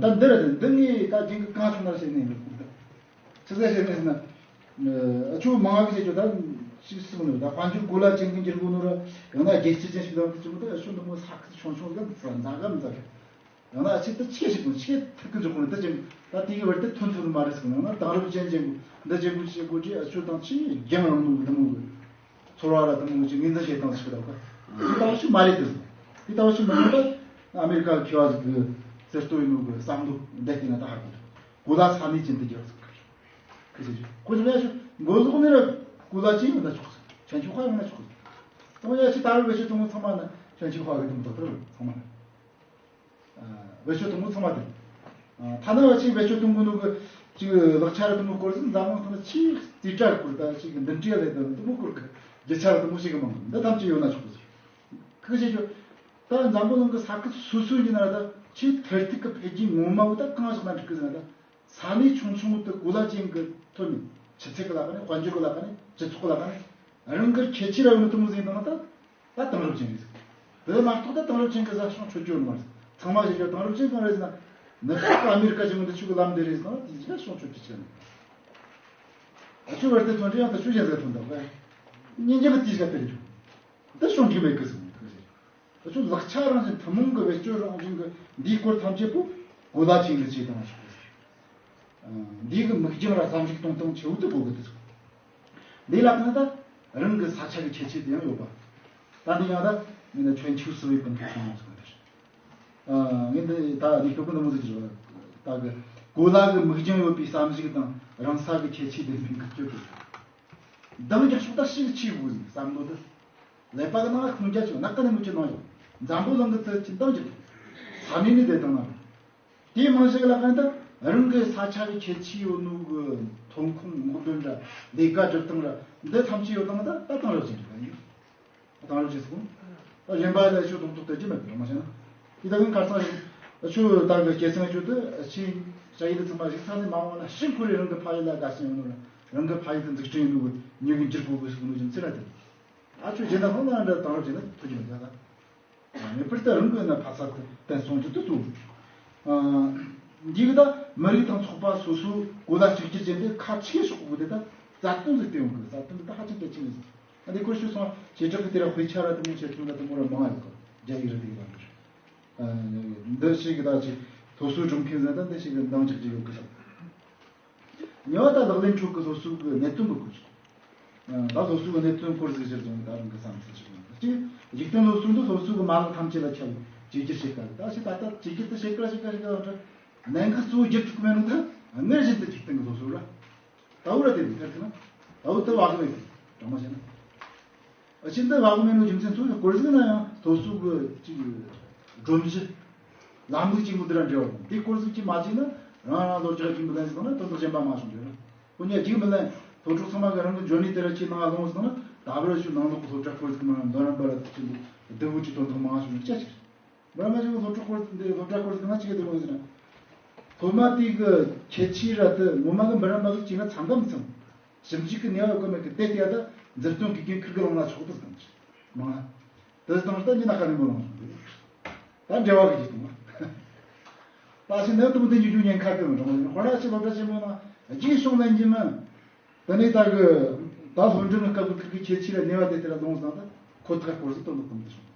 ད་འདི་རེད། འདི་ངས་ད་རྒྱུན་གི་གང་བྱུང་ན་བཤད་ནས་ཡིན། ཆི་ཟེར་བཤད་ནས་ཟེར་ན། ཨ་ཆུ་མང་བ་གི་བཤད་རྒྱུ་ད་ཞིག་གསུངས་ནས། ད་དཔལ་འབྱོར་གོ་ལ་ཅན་གི་འགྱུར་འགོ་ནོ་ར། ཡང་ན་རྒྱལ་སྤྱི་ཅན་ཞིག་ལ་འདི་ཆུ་མོ་ད་ཨ་ཆུ་འདི་མོ་ས་ཁུལ་ཆུང་ཆུང་གི་འཛའ་ག་འཛའ་གི། ཡང་ན་ཨ་ཆི་དེ་ཆེ་ཞིག་དང་ཆེ་ཐུབ་ཀི་འཇོག་གོ་ནི་དེ་ཅན་ད་དེ་གི་བར་དེ་ཐོན་ཐུབ་ནི་མ་རེད་ཟེར་གི། ཡང་ན་དེང་རབས་ཅན་ཅན་གི་འདི་ཅན་གི་བཤད་གོ་དུས་ཨ་ཆུ་དང་ཆེས་རྒྱང་རིང་མོ་གི་འདི་མོ་གི། ཚོར་བ་ར་དུ་མོ་ཅིག་ངོས་འཛིན་བྱེད་སྟངས་ཤིག་རེད་པ། དེ་ལྟ་བུ་ཞིག་མ་རེད་དེ། དེ་ལྟ་བུ་ཞིག་མ་རེད་པ། ཨ་མེ་རི་ཀ་མཁས་པ་ཟིག་གི་ཟེར་སྟོན་ཡིན་ནོ་གི་བསམ་བློ་འདི་དེ་ན་ད་ཧ་གོ། གོ་ལ་ས་གནས་ཅན་དུ་གྱུར་ཟིག་གི་ཟེར་གོ་ཟིག་ཡ་ཞིག་མགོ་ལོག་ནས་ར་གོ་ལ་ཅན་ཡོང་ན་ཆོག་ཟིག་ཆན་ཆུ་ཧྭ་ཡོང་ན་ཆོག་ཟིག་དང་ཡ་ཞིག་ད་རུ་བེད་སྤྱོད་གཏོང་ཚང་མ་ན་ཆན་ཆུ་ཧྭ་གི་དུམ་ཐོག་ཏུ་ཚང་མ། བེད་སྤྱོད་གཏོང་གོ་ཚང་མ་དེ། ཐ་ན་བ་ཆེས་བེད་སྤྱོད་གཏོང་གོ་ནོ་གི་ཅིག་ལག་ཆ་ར་དུ་མོ་སྐོར་ཟིག་འཛམ་གླིང་ཐོག་ན་ཆེས་རྩིས་ཁྲ་སྐོར་ད་ཅིག་འདི་འདྲའི་ལས་དང་དུ་མོ་སྐོར་གི་རྒྱུ་ཆ་ར་དུ་མོ་ཞིག་གི་མང་འདི་ཐམས་ཅད་ཡོད་ན་ཆོག་གི་ཟེར། ཁག་ཆེ་ཆོ། ད་འཛམ་བུ་གླིང་གི་ས་ཁུལ་སོ་སོའི་ཡིན་ན་ད་ཆེས་མཐར་ཐུག་གི་འཕེལ་རྒྱས་ངོ་མ་བོ་ད་གང་ཞིག་ན་འགྲིག་གི་ཟེར་ན་ད། ས་གནས་ཆུང་ཆུང་དུ་གོ་ལ་ཅན་གྱི་ཐོན་ནས་ཆུ་ཚད་ཀྱི་ལ་ཁ་ནས་དཔལ་འབྱོར་གྱི་ལ་ཁ་ནས་སྤྱི་ཚོགས་ཀྱི་ལ་ཁ་ནས་རང་གི་ཁྱད་ཆོས་ར་ཡོད་ནི་དུ་མོ་ཟིན་དང་ད་ད་དེང་རབས་ཅན་རེད། དེ་མ་གཏོགས་ད་དེང་རབས་ཅན་གྱི་བཟའ་ཤིང་མཆོད་རྒྱུ་ཡོད་མ་རེད། ཚང་མ་ཞིག་ཡོད་དེང་རབས་ཅན་གང་རེད་ཟེར་ན་ནུབ་ཕྱོགས་ཨ་མེ་རི་ཀ་ཅན་གྱི་འདི་ཆུ་གི་ལམ་འདི་རེད་ཟེར་ན་དེ་ཅི་ལ་ཤིང་མཆོད་རྒྱུ་ཆེ་ནི། ཨ་ཆུ་བར་དེ་ཐོན་འདྲི་ཡང་ད་ཆུ་གཞན་ཟེར་ཐོན་ད་ག་སྙིང་རྗེ་གི་དེ་ཞག་དེ་རེད་ཆུ་ད་ཤིང་གི་མེད་གི་ཟེར་ནས་གི་ཟེར། ཁྱོད་ལག་ཆ་རང་བཞིན་ཐུན་མོང་གི་བེད་སྤྱོད་རང་བཞིན་གི་འདིའི་སྐོར་ཐམས་ཅད་པོ་གོ་ལ་ཅན་གྱི་ཆེད་དུ་ཞིག་རེད། འདིའི་གི་མིག་རྒྱང་ལ་བསམ་གཞིག་གཏོང་སྟངས་ཆེ་བོ་དུ་གོ་གི་འདུག་འདི་ལ་ཁང་ད་རང་གི་ས་ཆ་གི་ཁྱད་ཆོས་དེ་ཡང་ཡོད་པ། ད་འདི་ཡང་ད་ངས་ན་ཁྱོད་ཆུ་སི་བའི་ཀུན་ཐུག་སོང་ཟེར་གི་འདུག་ངས་འདི་ད་འདི་ཁྱོད་ཀུན་ནི་མོ་ཟིག་གི་ད་གི་གོ་ལ་གི་མིག་རྒྱང་ཡོད་པའི་བསམ་གཞིག་དང་རང་ས་གི་ཁྱད་ཆོས་དེ་མིན་གི་སྐྱོ་དུ་འདང་རྒྱག་ཕྱོགས་ད་ཞིག་ཆེ་བོ་ཟིག་བསམ་བློ་དུ། ཀླད་པ་གི་ནང་ལ་ཁུངས་རྒྱ་ཆེ་བ་ནག་ཀ་ནས་མུ་ཆུ་ནང་བཞིན་འཛམ་བུ་གླིང་གི་ཚུལ་གྱི་འདང་རྒྱག་ས་གནས་ནས་བསྡད་དང་ན། དེའི་རྨང་གཞི་གི་ལ་ཁ་ནས་ད་རང་གི་ས་ཆ་གི་ཁྱད་ཆོས་ཡོད་ནོ་གི་ཐོན་ཁུངས་སྔོག་འདོན་ར་ལས་ཀ་སྒྲུབ་སྟངས་ར་འདི་ཐམས་ཅད་ཡོད་དང་ད་ད་དེང་རབས་ཅན་རེད་ཡིན། དེང་རབས་ཅན་ཟེར་གོ་ད་གཞན་པ་ལ་ཆོས་དོན་ཐོག་དེ་ཅི་མེད་པ་མ་བྱས་ན། དེ་ད་གིན་ཁ་སང་ཞིག་ཆོས་ད་གི་སྐྱེད་སྲིང་ཆོས་དེ་ཕྱིའི་བྱ་ཡུལ་དུ་ཚང་མ་ཞིག་ས་ནས་མ་འོངས་ན་ཤིན་ཁོ་རེ་རང་གི་ཕ་ཡུལ་ལ་དགའ་ཞེན་ཡོད་ནོ་ར་རང་གི་ཕ་ཡུལ་དུ་འཛུགས་སྐྲུན་ཡོད་ནོ་གི་མྱི་གི་འགྱུར་དགོས་གི་ཟེར་གོ་ནོ་ཅན་ཚེ་ར་དེ། ཨ་ཆོས་རྗེས་ན་ཧང་ན་འདྲ་དེང་རབས་ཅན་ན་ཐུག་རྒྱུ་མེད་ཀ་ད། ངེས་པར་དུ་རང་གི་ན་ཕ་ས་དེ་བསྟན་སོང་རྒྱུ་དེ་གཙོ་བོ། འདི་གི་ད་མི་རིགས་དང་ཚོགས་པ་སོ་སོ་གོ་ལ་གཅིག་གྱུར་ཅན་དེ་ཁ་ཆེ་ཤོག་གོ་དེ་ད་རྩ་དོན་ཟིག་བལྟས་ཡོང་གི་རྩ་དོན་དེ་ད་ཧ་ཅང་གལ་ཆེན་ཟིག་ཨ་འདི་སྐོར་ཞུས་སོང་བྱེ་བྲག་གི་དེ་ར་དཔེ་ཆ་ར་དེ་མོ་ཆེ་ཆུང་ར་དེ་མོ་ར་མང་ཡོད་གི་རྒྱ་ཡིག་ར་དེ་གི་ར་འདི་ར། འདི་ཞིག་གི་ད་ཅིག་སློབ་གསོའི་སྒྲུབ་མཁན་ཟེར་ད་འདི་ཞིག་གི་འདང་ཅིག་ཅིག་ཡོད་གི་ད། ཉེ་བ་ད་ལག་ལེན་ཁྲོད་ཀྱི་སློབ་གསོ་གི་གནད་དོན་གི་སྐོར། ད་སློབ་གསོ་གི་གནད་དོན་སྐོར་ཟིག་གཞིར་བཟུང་ད་རང་གི་བསམ་ཚུལ་ཞིག་ཡོད། གཅིག་འཇིག་རྟེན་སློབ་གསོ་འདི་སློབ་གསོ་གི་མ་ལག་ཐམས་ཅད་ལ་ཁྱབ་པའི་གཅིག་གྱུར་བྱེད་དཀའ་གི་ད་ཞིག་ད་ལྟ་གཅིག་གྱུར་དུ་བྱེད་དཀའ་བྱེད་དཀའ་བྱེད་དཀའ་ལ་གནད་འགག་གཙོ་བོ་བསྒྱུར་ཐུབ་མེད་ནོ་ད་སྔར་བཞིན་དུ་འཇིག་རྟེན་གི་སློབ་གསོ་ར། ད་འུ་ར་དེ་ལས་ཁར་ཐུག་ན་ད་འུ་ད་བ་གི་མེད་གི་དྲང་མ་བྱས་ན། ཨ་ཕྱིར་ད་བ་གི་མེད་ནོ་རྒྱུ་མཚན་གཙོ་བོ་སྐོར་ཟིག་ན་ཡང་སློབ་གསོ་གི་གཅིག་སྒྲོམ་གཞི། ལམ་ལུགས་གཅིག་པུ་དེ་ར་འབྲེལ་བ་དང་། དེ་སྐོར་ཟིག་གཅིག་མ་བྱས་ན་རང་རང་སློབ་གྲྭ་གཅིག་པུ་ལ་ཟིག་ན་དོན་དག་གཞན་པ་མ་བྱུང་རྒྱུ་རེད། ཁོ་གཉིས་གཅིག་མི་ལ་སློབ་ཕྲུག་ཚང་མ་གི་རང་གི་འཇོན་ནུས་དེ་ར་ཆེས་ནང་ལ་ལོངས་སོང་ན། ད་བར་ཞུ་ནང་ལོགས་གི་སློབ་གྲྭ་སྐོར་ཟིག་མ་འདོན་ར་འབར་ར་དེ་ཆེན་པོ་བདེ་བོ་ཅིག་དོན་དག་མང་བྱུང་ནས་ཅི་ཞིག་འབར་མ་ཞིག་སློབ་ཕྲུག་སྐོར་འདི་སློབ་གྲྭ་སྐོར་ཟིག་ན་ཅི་གི་བདེ་བོ་ཟིག་ན། སློབ་མ་དེ་གི་ཁྱད་ཆོས་ར་དེ་ངོ་མ་གི་འབར་ར་འབར་གི་ཅིག་ན་འཚམ་ག་མི་འཚམ། ཞིབ་འཇུག་གི་ནུས་པ་ཡོད་གི་མེད་གི་དེ་ལྟ་ད་མཛུབ་སྟོན་གི་རྒན་ཁིར་གི་ལོང་ན་ཆོག་ཏུ་དང་ཆི་མང་ང་། དེ་དང་ད་ཉི་ན་ཁ་ནས་མོ་ལོང་སོང་། ད་འབྲེལ་བ་གི་ཅིག་དང་། ད་ཕྱི་ནས་དུམ་དེ་ཉུ་ཉུ་ཉན་ཁ་གི་མི་འགྲོ་མ་ཡིན། ཧོ་ར་ཆི་སློབ་གྲྭ་ཆེན་མོ་ན་རྗེས་བྱུང་ལེན་གྱི་མིན། དེ་ནས་ད་གི་ད་སློབ་འབྲིང་གི་སྐབས་ཀྱི་ཁིར་གི་ཁྱད་ཆོས་ར་ནུས་པ་དེ་དེ་ར་ལོང་སོང་ད་ཁོ་ཐག་སྐོར་ཟིག་དོན་དུ་གཏོང་དུ་སོང་།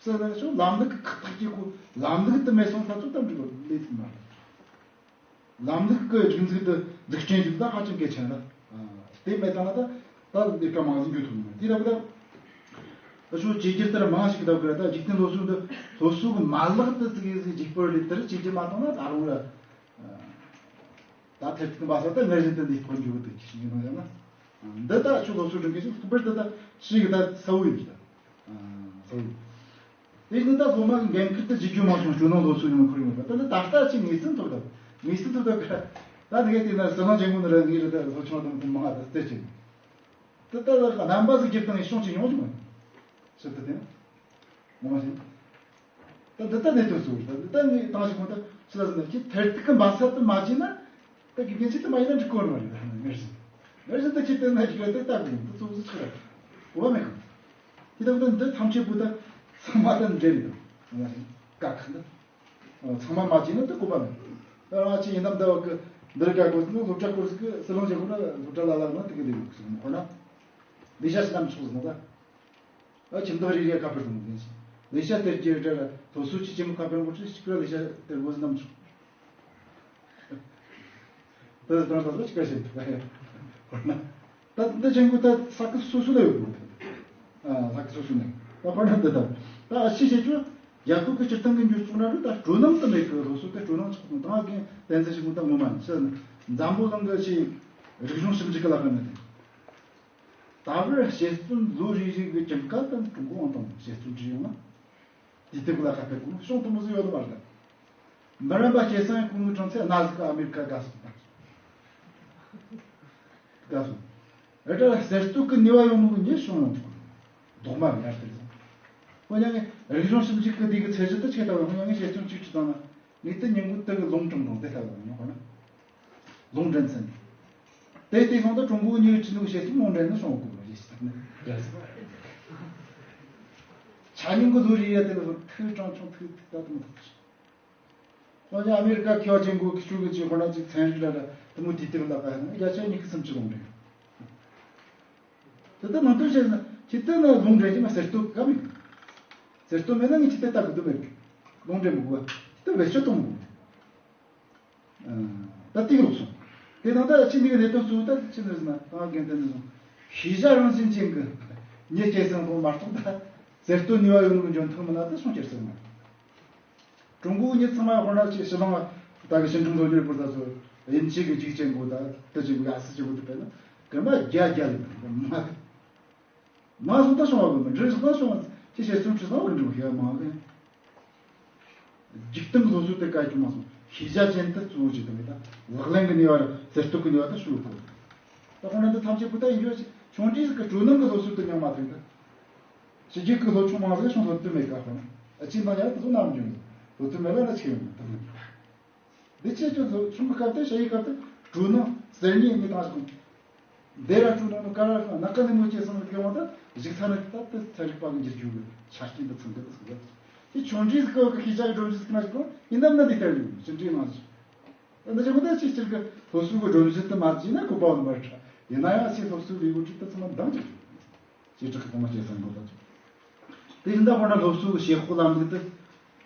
ཟེར་ན་ཆོག་ལམ་ལུགས་ཀྱི་ཁག་ཐེག་གི་གོ་ལམ་ལུགས་དུ་མེད་སོང་ད་ཚོད་ལྟ་འགྲིག་གོ་ལས་ཐུབ་མ་རེད། ལམ་ལུགས་ཀྱི་སྒྲིག་འཛུགས་དུ་འཛུགས་སྐྲུན་བྱེད་ད་ཧ་ཅང་གལ་ཆེན་ལ། དེ་མེད་ད་ན་ད་ད་ལས་ཀ་མང་ཟིག་འགྱུར་ཐུབ་མ་རེད། དེ་ལྟ་བུ་ད་ད་ཆོག་བཅོས་བསྒྱུར་ལྟར་མང་ཞིག་གི་ད་བུ་ར་ད་འཇིག་རྟེན་སློབ་གསོ་འདི་སློབ་གསོ་གི་མ་ལག་དུ་ཙིག་གེ་ཟིག་འཇིག་པར་ལས་དར་བཅོས་བསྒྱུར་མ་བཏང་ན་ད་རུང་ར། ད་ཐེར་ཐུག་གི་འབའ་ས་ད་ངར་བཞིན་དུ་འདི་ཐོག་འཇུག་གི་འདུག་ཅི་ཞིག་ཡིན་ན་ཡང་ན། འདི་ད་ཆུ་ལོ་སུ་སྒྲུང་གི་ཞིག་ཐུག་པར་འདི་ད་ཞིག་གི་ད་ས་བོ་ཡིན་ད། ས་བོ་ཡིན། དེ་ནི་ད་སློབ་མ་གི་འགན་ཁུར་དུ་བརྗེ་རྒྱུ་མ་སོང་ཞུ་ནང་ལོ་སུ་ཡོང་ཁུར་ཡོང་བ་ད་ནི་ད་ལྟ་ཅི་ངེས་སེམས་ཐོབ་ད་ངེས་སེམས་ཐོབ་ད་ག་ད་དེ་ག་དེ་ན་སི་ལང་ཅན་གུ་ནི་ར་ངེས་ར་ད་ལོ་ཆུང་དང་དུ་མ་ད་རྩེ་ཅིག་ད་ལྟ་རྣམ་པ་ཟིག་རྒྱབ་སྟངས་ཤོང་ཅི་ཡོང་ཅི་མ་ཡོང་ཞིབ་ཏུ་དེ་ན། ངོ་མ་ཤེས། ད་འདི་ལྟ་གནད་དོན་གཙོ་བོ་རེད། ད་འདི་ལྟ་ངས་བཏང་ཞིག་གོ་ད་ཕྱི་ལ་ཟིན་ན་ཁྱེད་ཐེར་ཐུག་གི་འབའ་ས་དུ་མ་བྱས་ན་ད་དགེ་རྒན་ཆེད་དུ་མ་ཡིན་ན་འགྲིག་གོ་ནོ་རེད། ད་ངར་ཟིན་ངར་ཟིན་ད་ཁྱེད་ལྟ་ན་ཞིག་ལ་ད་ལྟ་དགོས་ད་གཙོ་བོ་ཆགས་རེད། འོ་མེད་གི། དེ་ལྟ་བུ་ད་འདི་ཐམས་ཅད་པོ་ད་ཚང་མ་ད་འདྲེ་མི་འདུག་ངོ་མ་ཤེས་ཀ་ཁ་འདི། ཚང་མ་མ་བྱས་ན་ད་གོ་བ་མེད། ད་རང་ཆེ་ཡིན་ནམ་ད་བ་གི་འདིར་ག་དགོས་ན་སློབ་གྲྭ་སྐོར་ཟིག་གི་སི་ལོང་བྱེད་དགོས་ན་སློབ་གྲྭ་ལ་ལ་ན་དེ་གི་ལས་དགོས་ཟིག་ཁོ་ན། ལས་བྱ་ཞིག་ནམ་ཆོག་ཟིན་ད། ཨ་ཁྱིམ་བདག་རིག་རིག་ཁ་པར་དང་ལས་བྱ་ལས་བྱ་སྟེར་རྒྱུ་འདྲ་ལ་སློབ་གསོ་ཅི་ཅི་མོ་ཁ་པར་འགོ་ཁྲིད་ཅིག་ལ་ལས་བྱ་སྟེར་དགོས་ཟིན་ནམ་ཆོག་ད་ད་ད་ད་ཅི་ག་ཞིག་ད་ཡ་ཧོར་ན་ད་ད་ཅན་གོ་ད་ས་ཁུལ་སོ་སོ་ལ་ཡོད་དགོས། ཨ་ས་ཁུལ་སོ་སོ་ནས་ད་ཧོར་ན་ད་ད་ད་ཨ་ཤི་བྱེད་ཆོག་ཡ་ཁུ་གི་སྤྱིར་བཏང་གི་འགྱུར་ཚོགས་ན་རུ་ད་སྤྲོ་སྣང་དུ་མེད་གི་སློབ་གསོ་དེ་སྤྲོ་སྣང་ཆགས་དང་ད་གིན་བསྟན་འཛིན་ཞིག་མོ་ད་ངོ་མ་ནི་ཤི་ན་འཛམ་བུ་གླིང་གི་ཆེས་རིག་གཞུང་ཞིབ་འཇུག་གི་ལ་ཁ་ན་དེ། ད་བར་དཔྱད་རྩོམ་ལོ་རེ་རེ་གི་གྲངས་ཀ་དང་ཀྲུང་གོའི་དབང་དང་དཔྱད་རྩོམ་བྲིས་ཡོང་ན། དེ་དེ་གུ་ལ་ཁ་ཐད་གུ་ཤོང་དུ་མོ་ཟིག་ཡོད་མ་རེད། མི་རན་པ་སྐྱེ་སང་གུང་གི་གྲངས་ཚད་གནའ་ཟིག་ག་ཨ་མེ་རི་ཁ་དགའ་སོང་། དགའ་སོང་། ཨེ་ད་ཟེར་སྟོད་གི་ནུས་པ་ཡོང་ནོ་གི་ཉེ་ཤོང་ཡོང་ཐུག་རྡོག་མ་ཡར་དེར་སོང་། ཁོ་ཉང་ངས་རིག་གཞུང་ཞིབ་འཇུག་གི་དེ་གི་ཚད་གཞི་དུ་ཆེ་ད་བ་ཁོ་ཉང་ངས་དཔྱད་རྩོམ་གཅིག་བྲིས་བཏང་ན་ངས་དེ་ཉིན་གུང་དེ་གི་ལུང་དྲངས་དང་དེ་ལྟ་བ་ཡོང་ཁོ་ན། ལུང་འདྲེན་ཚན། དེ་ལྟའི་སོང་དུ་ཀྲུང་གོའི་ཉེ་ཆི་ནུ་བྱེད་ཐུབ་ལུང་འདྲེན་ནི་སོང་དགོས་རེད་ཟེར་ནས་རེད་ཟེར། ཆ་སྙོམས་ཀྱི་ལོ་རེ་ཡ་དེ་ལ་ཐུག་གྲངས་ཆུང་ཐུག་ཐུག་ད་དུ་མི་ཐུག་ཟེར། ཁོང་ཚོ་ཨ་མེ་རི་ཀ་མཁས་པ་ཅན་གོ་ཁི་ཆུ་གི་ཅིག་ཧོ་ན་ཅིག་ཚན་རིག་ལ་ལ་དུ་མོ་དེ་དེ་ལ་པ་ཡང་བརྒྱ་ཆ་ཉི་ཤུ་སུམ་ཅུ་ལུང་འདྲེན། དེ་ལྟར་ནང་དོན་བཤད་ན་ཁྱི་ལྟ་ན་ལུང་འདྲེན་གྱི་མ་ཟེར་སྟོབས་ག་མེད། ཟེར་སྟོབས་མེད་ན་ངས་ཁྱི་ལྟ་ལྟ་དགོས་དུ་མེད་གི། ལུང་འདྲེན་མི་དགོས་པ་ཁྱི་ལྟ་བེད་སྤྱོད་གཏོང་མི་དགོས། ད་ཏིག་རོགས་སོང་། དེ་དང་ད་ཕྱི་འདི་གི་གནད་དོན་གཙོ་བོ་ད་ཕྱི་འདི་ཟིན་ན་ད་རྒན་དེ་ནས་སོང་། ཤེས་བྱ་རང་བཞིན་ཅན་གི་ཉེ་སྐྱེ་སེམས་ཁོང་མ་གཏོགས་ད་ཟེར་སྟོབས་ནུས་པ་ཡོད་ནོ་གི་འཇོན་ཐང་མི་ན་ད་སོང་ཁྱེར་སོང་ན། ཀྲུང་གོའི་མྱི་ཚང་མ་ཧོར་ན་ཅིག་ཕྱི་ལང་ད་གི་ཕྱི་འབྲུག་ལྷོ་རྒྱུད་པུར་ད་ཚོ་དབྱིན་ཇི་གི་འཇིག་ཅན་གོ་ད་དེ་ཅིག་གི་ཡ་སི་ཅིག་གོ་དེ་པས་ན་གི་མ་རྒྱ་རྒྱ་ལི་མ་མ་སོང་ད་སོང་བ་གི་མི་འདྲི་སོང་ད་སོང་བ་ཅི་བྱེད་སོང་ཁྲི་སོང་བ་གི་འདྲི་བ་ཤེས་མ་གི། འཇིག་རྟེན་གི་སློབ་གསོ་དེ་བཀའ་བཀྱོན་མ་སོང་ཤེས་བྱ་ཅན་དུ་གཙོ་བོ་བྱེད་དུ་མེད་ད་ལག་ལེན་གི་ནུས་པ་ཟེར་སྟོབས་གི་ནུས་པ་ད་ཤུགས་ཐོབ། ད་ཁོང་ད་ཐམས་ཅད་པུ་ད་ཡིན་རྒྱུ་ཆུང་འདྲིས་གི་སྤྲོ་སྣང་གི་སློབ་གསོ་དེ་ཉམས་མ་ཐོན་གི། ཕྱི་རྒྱལ་གྱི་སློབ་ཆུང་མང་ཟིག་སོང་སློབ་དུ་མེད་ཀ་ཧོན། ཨ་ཅི་ན་ཡང་དེ་ཚོ་ནམ་རྒྱུན་སློབ་དུ་མེད་ལ་ན་ཆི་ཡོང་དུ་མེད། འདི་ཆེ་ཆུང་ཚོ་ཆུང་གི་སྐབས་དེ་ཞ་ཡི་སྐབས་དེ་སྤྲོ་སྣང་གསར་རྙེད་ནི་བཏང་ཞིག་འདི་ར་སྤྲོ་སྣང་ནི་ཀ་ར་ཤང་ན་ཀ་ནི་མོ་ཅེ་སོང་གི་ཡོང་ད་གཞིག་ས་ནི་ད་དེ་ཚན་རིག་པ་གི་འགྱུར་རྒྱུ་གི་ཆ་རྐྱེན་དུ་ཚང་གི་དུ་ཚང་གི། དེ་ཆུང་འདྲིས་གི་གི་ཤེས་བྱ་གི་སྒྲོམ་གཞི་ཟིག་ན་ཞིག་ཡིན་ནམ་ན་འདི་ལྟར་ཡོང་ཆུང་འདྲིས་མང་ཞིག་ད་ནི་ཅི་མོ་ད་ཅིག་ཅིག་གི་སློབ་གསོ་གི་སྒྲོམ་གཞི་དུ་མ་བརྩིས་ན་གོ་པ་འོང་བར་ཁྲ། ཡིན་ན་ཡང་ཅིག་སློབ་གསོའི་ལས་འགུལ་ཅིག་ཏུ་ཚང་མ་འདང་ཅིག་ཅེས་དྲག་གི་ཐོག་མ་སྐྱེ་སོང་གོ་ད་ཅིག་དེ་ཡིན་ད་ཧོ་ན་སློབ་གསོ་གི་བྱེད་སྒོ་ལམ་ལུགས་དུ་ད་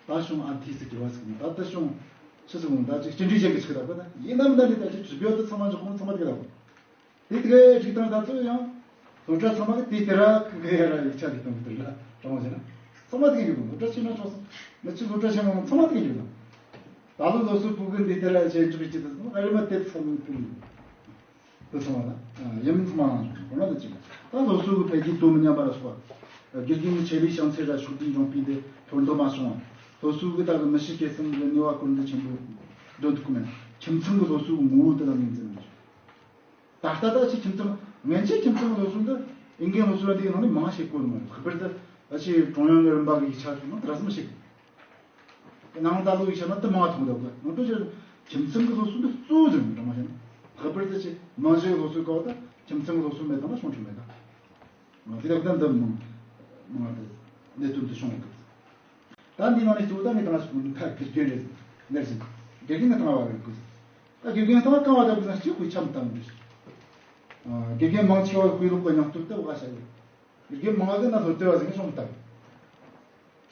བྱུང་ཨ་ཐི་སི་གི་བ་ཟིག་ད་ད་བྱུང་ཕྱི་སུ་འོང་ད་ཅིག་ཅི་འདྲའི་ཅན་གི་ཆིག་ད་པ་ད་ཡིན་ནམ་ད་ནི་ད་ཅིག་ཇི་བེ་དུ་ཚང་མ་འཇོག་གོང་ཚང་མ་དེ་ད་པ། དེ་དེ་གའི་སྒྲིག་སྟངས་ད་ཚོ་ཡང་སློབ་གྲྭ་ཚང་མ་གི་དེ་དེ་ར་ཁུ་གེ་ཡ་ར་ཡིག་ཆ་སྒྲིག་སྟངས་གི་དེ་ར་དྲང་བ་བྱས་ན་ཚང་མ་དེ་གི་ཡོད་སློབ་གྲྭ་ཆེ་ན་ཆོག་སོང་མི་ཆེ་སློབ་གྲྭ་ཆེན་མོ་ཚང་མ་དེ་གི་ཡོད་ད་ལོ་སློབ་གསོ་ཕུག་གི་འདི་དེ་ར་བྱས་འཇུག་གི་ཅི་ད་སོང་ཨ་རི་མ་དེ་ཚང་མི་ཕུལ་ཡོད་དེ་ཚང་མ་ད་ཡིན་མིན་ཚང་མ་རང་བྱུང་ཁོ་ན་དེ་ཅི་ད་སློབ་གསོ་གི་འཕེལ་རྒྱས་དོ་མི་མཉམ་པ་ར་སོགས་དགེ་རྒན་གྱི་ཆེད་ལས་བྱང་ཚད་ར་ཤུགས་ལྡན་འབྱུང་སྤུས་འདི་མཐོར་འདེགས་མ་བྱུང་བ། སློབ་གསོ་གི་ད་གི་མི་ཤི་སྐྱེ་གསུམ་གི་ནུས་པ་སྐོར་འདི་ཆེན་པོ་འདོན་ཐུབ་གི་མེད། ཁྱིམ་ཚང་གི་སློབ་གསོ་གི་ངོ་བོ་དེ་ལ་ངོས་འཛིན་མི་བྱེད། ད་ལྟ་ད་ཆི་ཁྱིམ་ཚང་། སྔན་ཆད་ཁྱིམ་ཚང་གི་སློབ་གསོ་འདི་ཨིན་སྐད་སློབ་གསོ་ལ་འདི་ནང་ནས་མང་བ་ཤེས་གོ་མ་རེད། ལྷག་པར་དུ་ཨ་ཆི་ཀྲུང་དབྱང་གི་རིམ་པ་གི་ཡིག་ཆ་ཚོ་ནང་དེ་ར་སུ་མི་ཤེས་གི། ནང་ད་ལོ་ཡིག་ཆ་ན་དེ་མང་བ་མཐོང་འདུག་གི། ནང་དུ་ཁྱིམ་ཚང་གི་སློབ་གསོ་འདི་གཙོ་བོ་ཟིག་མི་འདྲ་མ་ཤེས་ན། ལྷག་པར་དུ་ཆི་རྨང་གཞི་གི་སློབ་གསོའི་སྐབས་ད་ཁྱིམ་ཚང་གི་སློབ་གསོ་མེད་དང་ན་སྲུང་སྐྱོབ་མེད་ད། དེ་ལ་གདན་འདི་མང་མང་དུ་གནད་དོན་དུ་བྱུང་ཡོད་གི། ད་འདི་ནང་ནས་གཙོ་བོ་ད་ངས་དང་ཞུ་ཁ་དགེ་རྒན་རེད། ནར་སིང་། དགེ་རྒན་གྱི་སྟེང་བ་རེད་གི། ད་དགེ་རྒན་སྟེང་བ་གང་བ་ད་གི་ན་གཅིག་དཔེ་ཆ་མི་བཏང་འདྲི། དགེ་རྒན་མང་ཆེ་བ་དཔེ་ཀློག་གི་སྙིང་སྟོབས་ད་བ་ཤ་ཡོད། དགེ་རྒན་མང་གི་ན་སློབ་དེབ་བ་ཟིན་གི་སོང་ད།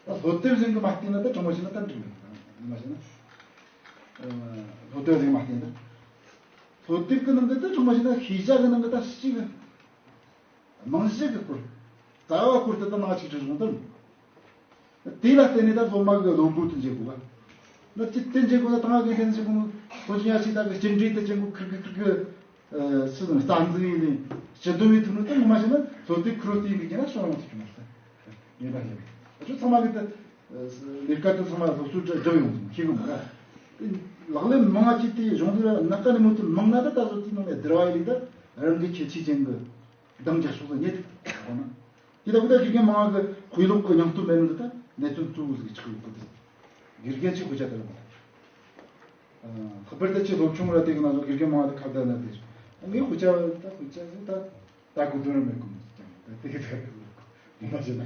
ད་སློབ་དེབ་ཟིན་གི་མ་བལྟས་ན་ད་དྲང་མོ་བྱས་ན་ད་འགྲིག་མེད། མ་བྱས་ན། སློབ་དེབ་ཟིན་མ་བལྟས་ན། སློབ་དེབ་གི་ནང་གི་ད་དྲང་མོ་བྱས་ན་ཤེས་བྱ་གི་ནང་གི་ད་ཤེས་གི་རྨང་གཞི་གི་སྐོར། རྩ་བ་སྐོར་དེ་ད་ནང་གཅིག་ཁྲིད་བྱུང་དོན། དེ་ལ་བརྟེན་ནས་ད་སློབ་མ་གི་བློ་འབོར་དུ་འཇལ་དགོས་པ། ན་ཅི་དེ་འཇལ་དགོས་ན་ད་ང་གི་དེ་འཇལ་དགོས་ནོ། སློབ་ཆེན་ཡ་ཆེ་ད་གི་སྐྱེལ་འདྲེན་དུ་ཅན་གོ་ཁིར་གི་ཁིར་གི་སི་དང་རྩ་འཛིན་ཡིན་ནི་སྤྱི་དོན་མི་ཐུབ་ནོ་ད་ངོ་མ་བྱས་ན་སློབ་དེབ་ཁུར་རོ་དེ་གི་རྒྱན་ན་ཤོང་ཡོང་ཐུབ་ཀྱི་མ་རེད། ངེས་པ་ཡིན། ཨ་ཆོ་ཚང་མ་གི་ད་ལས་ཀ་དེ་ཚང་མ་སློབ་གསོ་སྒྲུབ་ཡོང་ཟིན་ཤེས་གི་མ་རེད། ལག་ལེན་མང་ང་ཅི་དེ་གཞུང་དུ་ནག་ཀ་ནི་མོ་དེ་མང་ན་ད་ད་སློབ་དེབ་ནང་ནས་བསྡུར་བ་ཡིན་ད་རང་གི་ཁྱད་ཆོས་ཅན་གི། གདངས་རྒྱ་ཕྱོགས་སུ་རྙེད་ཐུབ་པ་ན། དེ་ལྟ་བུ་ད་དགེ་རྒན་མང་གི་དཔེ་ཀློག་གི་སྙིང་སྟོབས་མེད་ནོ་ད་གནད་དོན་གཙོ་བོ་ཟིག་ཆགས་ཡོད་གི། དགེ་རྒན་ཆེ་དཔེ་ཆ་དེ་ལ་མ་ལྷག་པར་ད་ཆེ་སློབ་ཆུང་ར་དེ་གི་ནང་ལ་དགེ་རྒན་མང་དེ་ཁ་བརྡ་ན་དེ་ངས་དཔེ་ཆ་ད་དཔེ་ཆ་ཟིག་ད་ད་གོ་དོན་ར་མེད་གི་མོ་ཟིག་ཀྱང་ད་དེ་གི་ད་གི་ཟིག་གོ་མ་བྱེད་ན།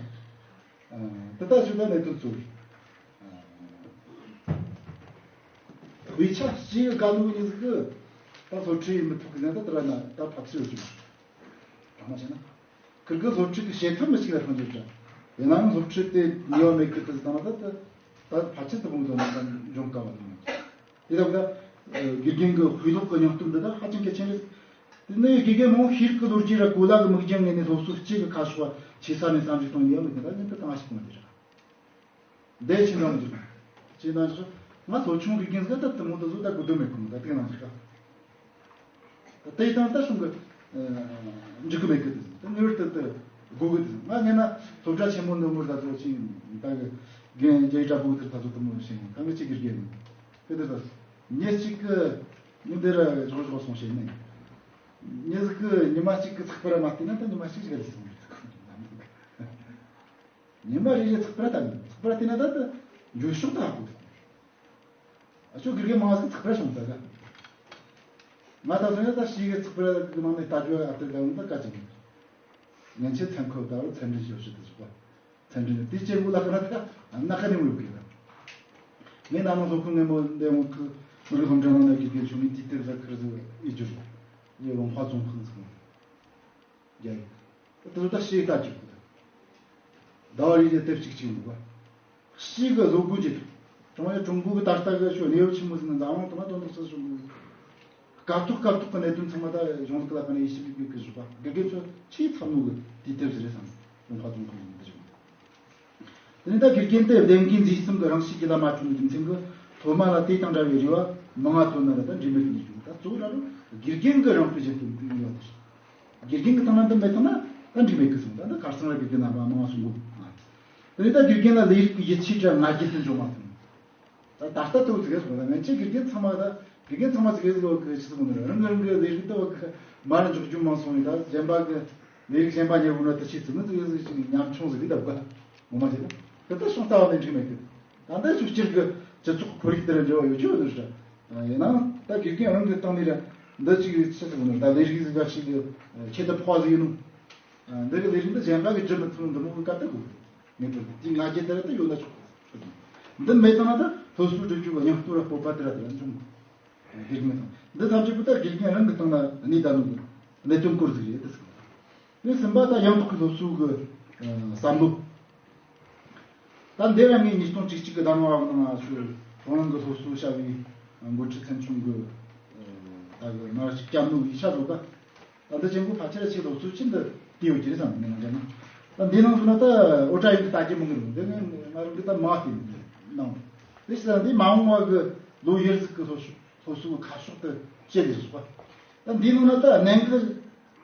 ད་ལྟ་ཞུ་ད་གནད་དོན་གཙོ་བོ། དཔེ་ཆ་སྤྱི་ཡི་དགའ་ནོ་ཉིད་ཟིག་གི་ད་སློབ་ཁྲིད་ཡིན་མི་ཐུབ་གི་ཟེར་ན་ད་དེ་ར་ན་ད་ཕ་ཚིར་ཡོད་ཀྱི་མ། དྲང་མོ་བཤད་ན། ཁིར་གི་སློབ་ཁྲིད་དེ་བྱེད་ཐབས་མི་གཅིག་ལ་ཐོན་རྒྱུ་འདྲ། ཡིན་ནའང་སློབ་ཁྲིད་དེ་ནུས་པ་མེད་ཁུལ་དུ་བཏང་ན་ད་ད་ད་ཕལ་ཆེར་དུ་བོང་དུ་ན་ད་འབྱུང་དཀའ་བ་དང་། དེ་ལྟ་བུ་ད་དགེ་རྒན་གྱི་དཔེ་ཀློག་གི་སྙིང་སྟོབས་འདི་ད་ཧ་ཅང་གལ་ཆེན་རེད། དེ་ནས་དགེ་རྒན་མང་ཤེས་རིག་གི་ལོ་རྒྱུས་ར་གོ་ལ་གི་མིག་རྒྱང་ངོས་ནས་སློབ་གསོ་གཅིག་གི་ཁ་ཕྱོགས་ཆེ་ས་ནས་བསམ་གཞིག་གཏོང་ཡོད་མི་དེ་ད་ཉིན་དུ་བཏང་ཞིག་གོང་དེ་རེད། འདས་ཕྱི་ནང་འཇུག་ཅེས་ན་ཞུ། ང་ཚོ་ཆུང་གི་རྒན་ཟེར་ད་དེ་མོ་དེ་ཚོ་ད་དགོས་དོན་མེད་ཁུངས་ད་དེ་ནང་འཇུག་ག་ད་དེ་དང་ད་གསུང་གི་འཇུག་གི་མེད་གི་དེ་ད་ངེས་པར་དུ་དེ་དགོས་གི་དེ་ང་ངས་ན་སློབ་གྲྭ་ཆེན་མོ་འདི་མོ་ད་ཚོ་ཆིང་ད་གི་རྒན་རྒྱ་ཡིག་གྲྭ་པོ་དེ་ད་ཚོ་དེ་མོ་ཞིག་ད་ངས་གཅིག་གི་རྒན་ནི་དེ་དེ་ད་ཉེ་གཅིག་གི་ཉིན་དེ་ར་ཞོག་ཞོག་སོང་ཞེས་ནས་ཉེ་ཟིག་གི་ཉི་མ་གཅིག་གི་ཚགས་པར་མ་བལྟས་ན་ད་ཉི་མ་གཅིག་ཞིག་རེད་སོང་། ཉི་མ་རེ་རེ་ཚགས་པར་ལྟ་ནི་ཚགས་པར་བལྟས་ན་ད་ད་འགྱོད་ཤོག་ད་ཧ་གོ་ཐུབ། ཨ་ཆོ་དགེ་རྒན་མང་ཟིག་ཚགས་པར་སོང་ད་ག་ང་ད་སོང་ཡ་ད་ཤི་གི་ཚགས་པར་གི་ནང་ནས་ལྟ་རྒྱུ་ཨ་ཏི་ག་འོང་ད་ག་ཅིག་ཡིན། ཉན་ཆེ་མཚན་ཁོ་ད་བར་མཚན་འདྲེན་ཞོ་ཤི་ད་ཞོག་པ་མཚན་འདྲེན་དེ་ཅེ་མོ་ལ་ཁ་ན་ད་ན་ཁ་ནས་འོས་གི་ད། ངས་ན་ནང་སློབ་ཁང་ངས་མོ་འདས་འོང་གི་མི་རིགས་སློབ་འབྲིང་ནང་ནས་དགེ་རྒན་ཆུང་ངས་དུས་དེབ་ཟ་ཁར་ཟིག་ཡིད་སྦྱོར་ཡི་ལུང་ཧྭ་ཙུང་ཁང་ཟིག་ཡ་ཡི། དེ་ཚོ་ད་ཤེས་ལྟ་ཅིག་གི་ཟླ་བ་རེ་རེ་དེབ་གཅིག་གཅིག་འདུག་ག་ཤེས་གི་བཟོ་དགོས་ཀྱི་འདུག་ཀྲུང་ཡ་ཀྲུང་གོ་གི་ད་ལྟ་གི་ཤོ་གནས་བབ་ཆེན་མོ་ཟིན་ན་འཛམ་གླིང་དུ་མ་དོན་དུ་སུ་ཞུ་དགོས། སྐབས་ཐོག་སྐབས་ཐོག་གི་གནད་དོན་ཚང་མ་ད་གཞུང་ལུགས་ལ་ཀ་ནས་ཡིད་ཞིབ་ཡོད་གི་ཞུ་བ་དགེ་རྒན་ཚོ་ཆེས་ཚབ་ནོ་གི་དུས་དེབ་ཟིག་རེད་བསམ་ལུང་པ་ཙུང་ཁོང་ཡིན་འདི་ཞུ། དེ་ནས་ད་དགེ་རྒན་དེ་བདེན་དགེ་མཛེས་གསུམ་གྱི་རང་གཤིས་ཀྱི་ལམ་མ་བསྐྲུན་རྒྱུ་མཚན་གྱིས་སློབ་མ་ལ་དེ་དང་འདྲ་བའི་རེ་བ་མང་ང་བཏོན་ན་ལ་ད་འགྲིག་མེད་དུ་གྱུར། ད་གཙོ་བོ་ར་རུ་དགེ་རྒན་གྱི་རང་དཔེ་བཞིན་དུ་འདུག་ཡོད་དེ། དགེ་རྒན་གྱི་ཐང་ན་འདི་མེད་ཐང་ན་ད་འགྲིག་མེད་གི་གསུངས། ད་འདི་ཁར་སང་ར་དགེ་རྒན་རྣམ་པ་མང་ང་གསུང་གོ། དེ་ནས་ད་དགེ་རྒན་ལ་ལས་རིགས་ཀྱི་ཡིད་ཆེས་དྲ་ང་རྒྱལ་དུ་འཇོག་མ་ཐུབ། ད་ད་ལྟ་དུ་ཟིག་གེ་སོང་ད་ངན་ཆེ་དགེ་རྒན་ཚང་མ་ད་དགེ་རྒན་ཚང་མ་ཟིག་གེ་ཟིག་ལོ་གི་ཆི་ཟིག་ནི་རང་གི་རང་གི་ལས་རིགས་ད་བ་གི་མར་འཇོག་རྒྱུ་མང་སོང་ཡིན། ད་གཞན་པ་གི་ལས་རིགས་གཞན་པ་ཉེ་བོ་ན་ད་ཆི་ཟིག་ནི་ཟིག་གེ་ཟིག་ཅིག་ཉམ་ཆུང་ཟིག་གི་ད་བ་ངོ་མ་བྱེད་ན་ད་ད་སོང་ལྟ་བ་ནས་འགྲིག་མེད་གི། ད་ད་ཆུ་སྤྱིར་གི་སྤྱི་ཚོགས་ཁོར་ཡུག་དེ་ར་འབྲེལ་བ་ཡོད་ཆོག་ཟིག་ད་ཡིན་ན་ད་དགེ་རྒན་རང་གི་སྟེང་ནས་ར་འདི་ཅིག་ཆི་ཟིག་ནི་ད་ལས་རིགས་ཟིག་ག་ཞིག་གི་ཁྱེད་ད་ཕོ་ཟིག་ཡིན་ནོ། འདི་གི་ལས་རིགས་འདི་གཞན་པ་གི་སྒྲུབ་མི་ཐུབ་ནོ་འདི་མོ་གི་བཀའ་ད་གོ། ངེས་པར་དུ་དེའི་ང་རྒྱལ་དེ་ར་ད་ཡོད་ན་ཆོག་འདི་མེད་ཙང་ན་ད་སློབ་གསོ་སྒྲུབ་རྒྱུ་གི་སྙིང་སྟོབས་ར་སྤོབས་པ་དེ་ར་དེ་ར་འབྱུང་། དེ་མེད་ཙང་འདི་ཐམས་ཅད་པོ་ད་དགེ་རྒན་རང་གི་སྟེང་ན་གནས་ད་ནོ་གི་གནད་དོན་སྐོར་ཟིག་རེད་དེ་ཟེར། ངས་གསུམ་པ་ད་ཡང་དག་གི་སློབ་གསོ་གི་བསམ་བློ། ད་འདི་ར་ངས་ཉིས་སྟོང་བཅུ་གཅིག་གི་ཟླ་ནོ་བ་ནང་ང་ཚོས་ཀྲུང་དབྱང་གི་སློབ་གསོ་བྱ་བའི་འགོ་ཁྲིད་ཚན་ཆུང་གི་ད་གི་མར་ཞིག་བསྐྱབས་ནོ་ཡིག་ཆ་བཟོ་ད། ད་འདི་ཆེན་པོ་ཕལ་ཆེར་ཆེས་ལོ་ཚོད་ཆེན་འདི་དེ་ཡོད་ཀྱི་རེད་བསམ་ནས་ང་འདྲ་ན། ད་འདི་ནང་དུ་ན་ད་ཨོ་ཊ་ཡིག་གི་ལྟ་རྒྱུ་མང་གི་རེད། འདི་ནི་ང་རང་གི་ད་མ་བལྟས་ནས་གནང་། དེ་ཕྱིར་འདི་མ་འོངས་པ་གི་ལོ་ཡར་ཟིག་གི་སློབ་གསོ་སློབ་གསོ་གི་ཁ་ཕྱོགས་དེ་བཤད་ལས་སོགས་པ། ད་འདི་ནང་ན་ད་གནད་འགག་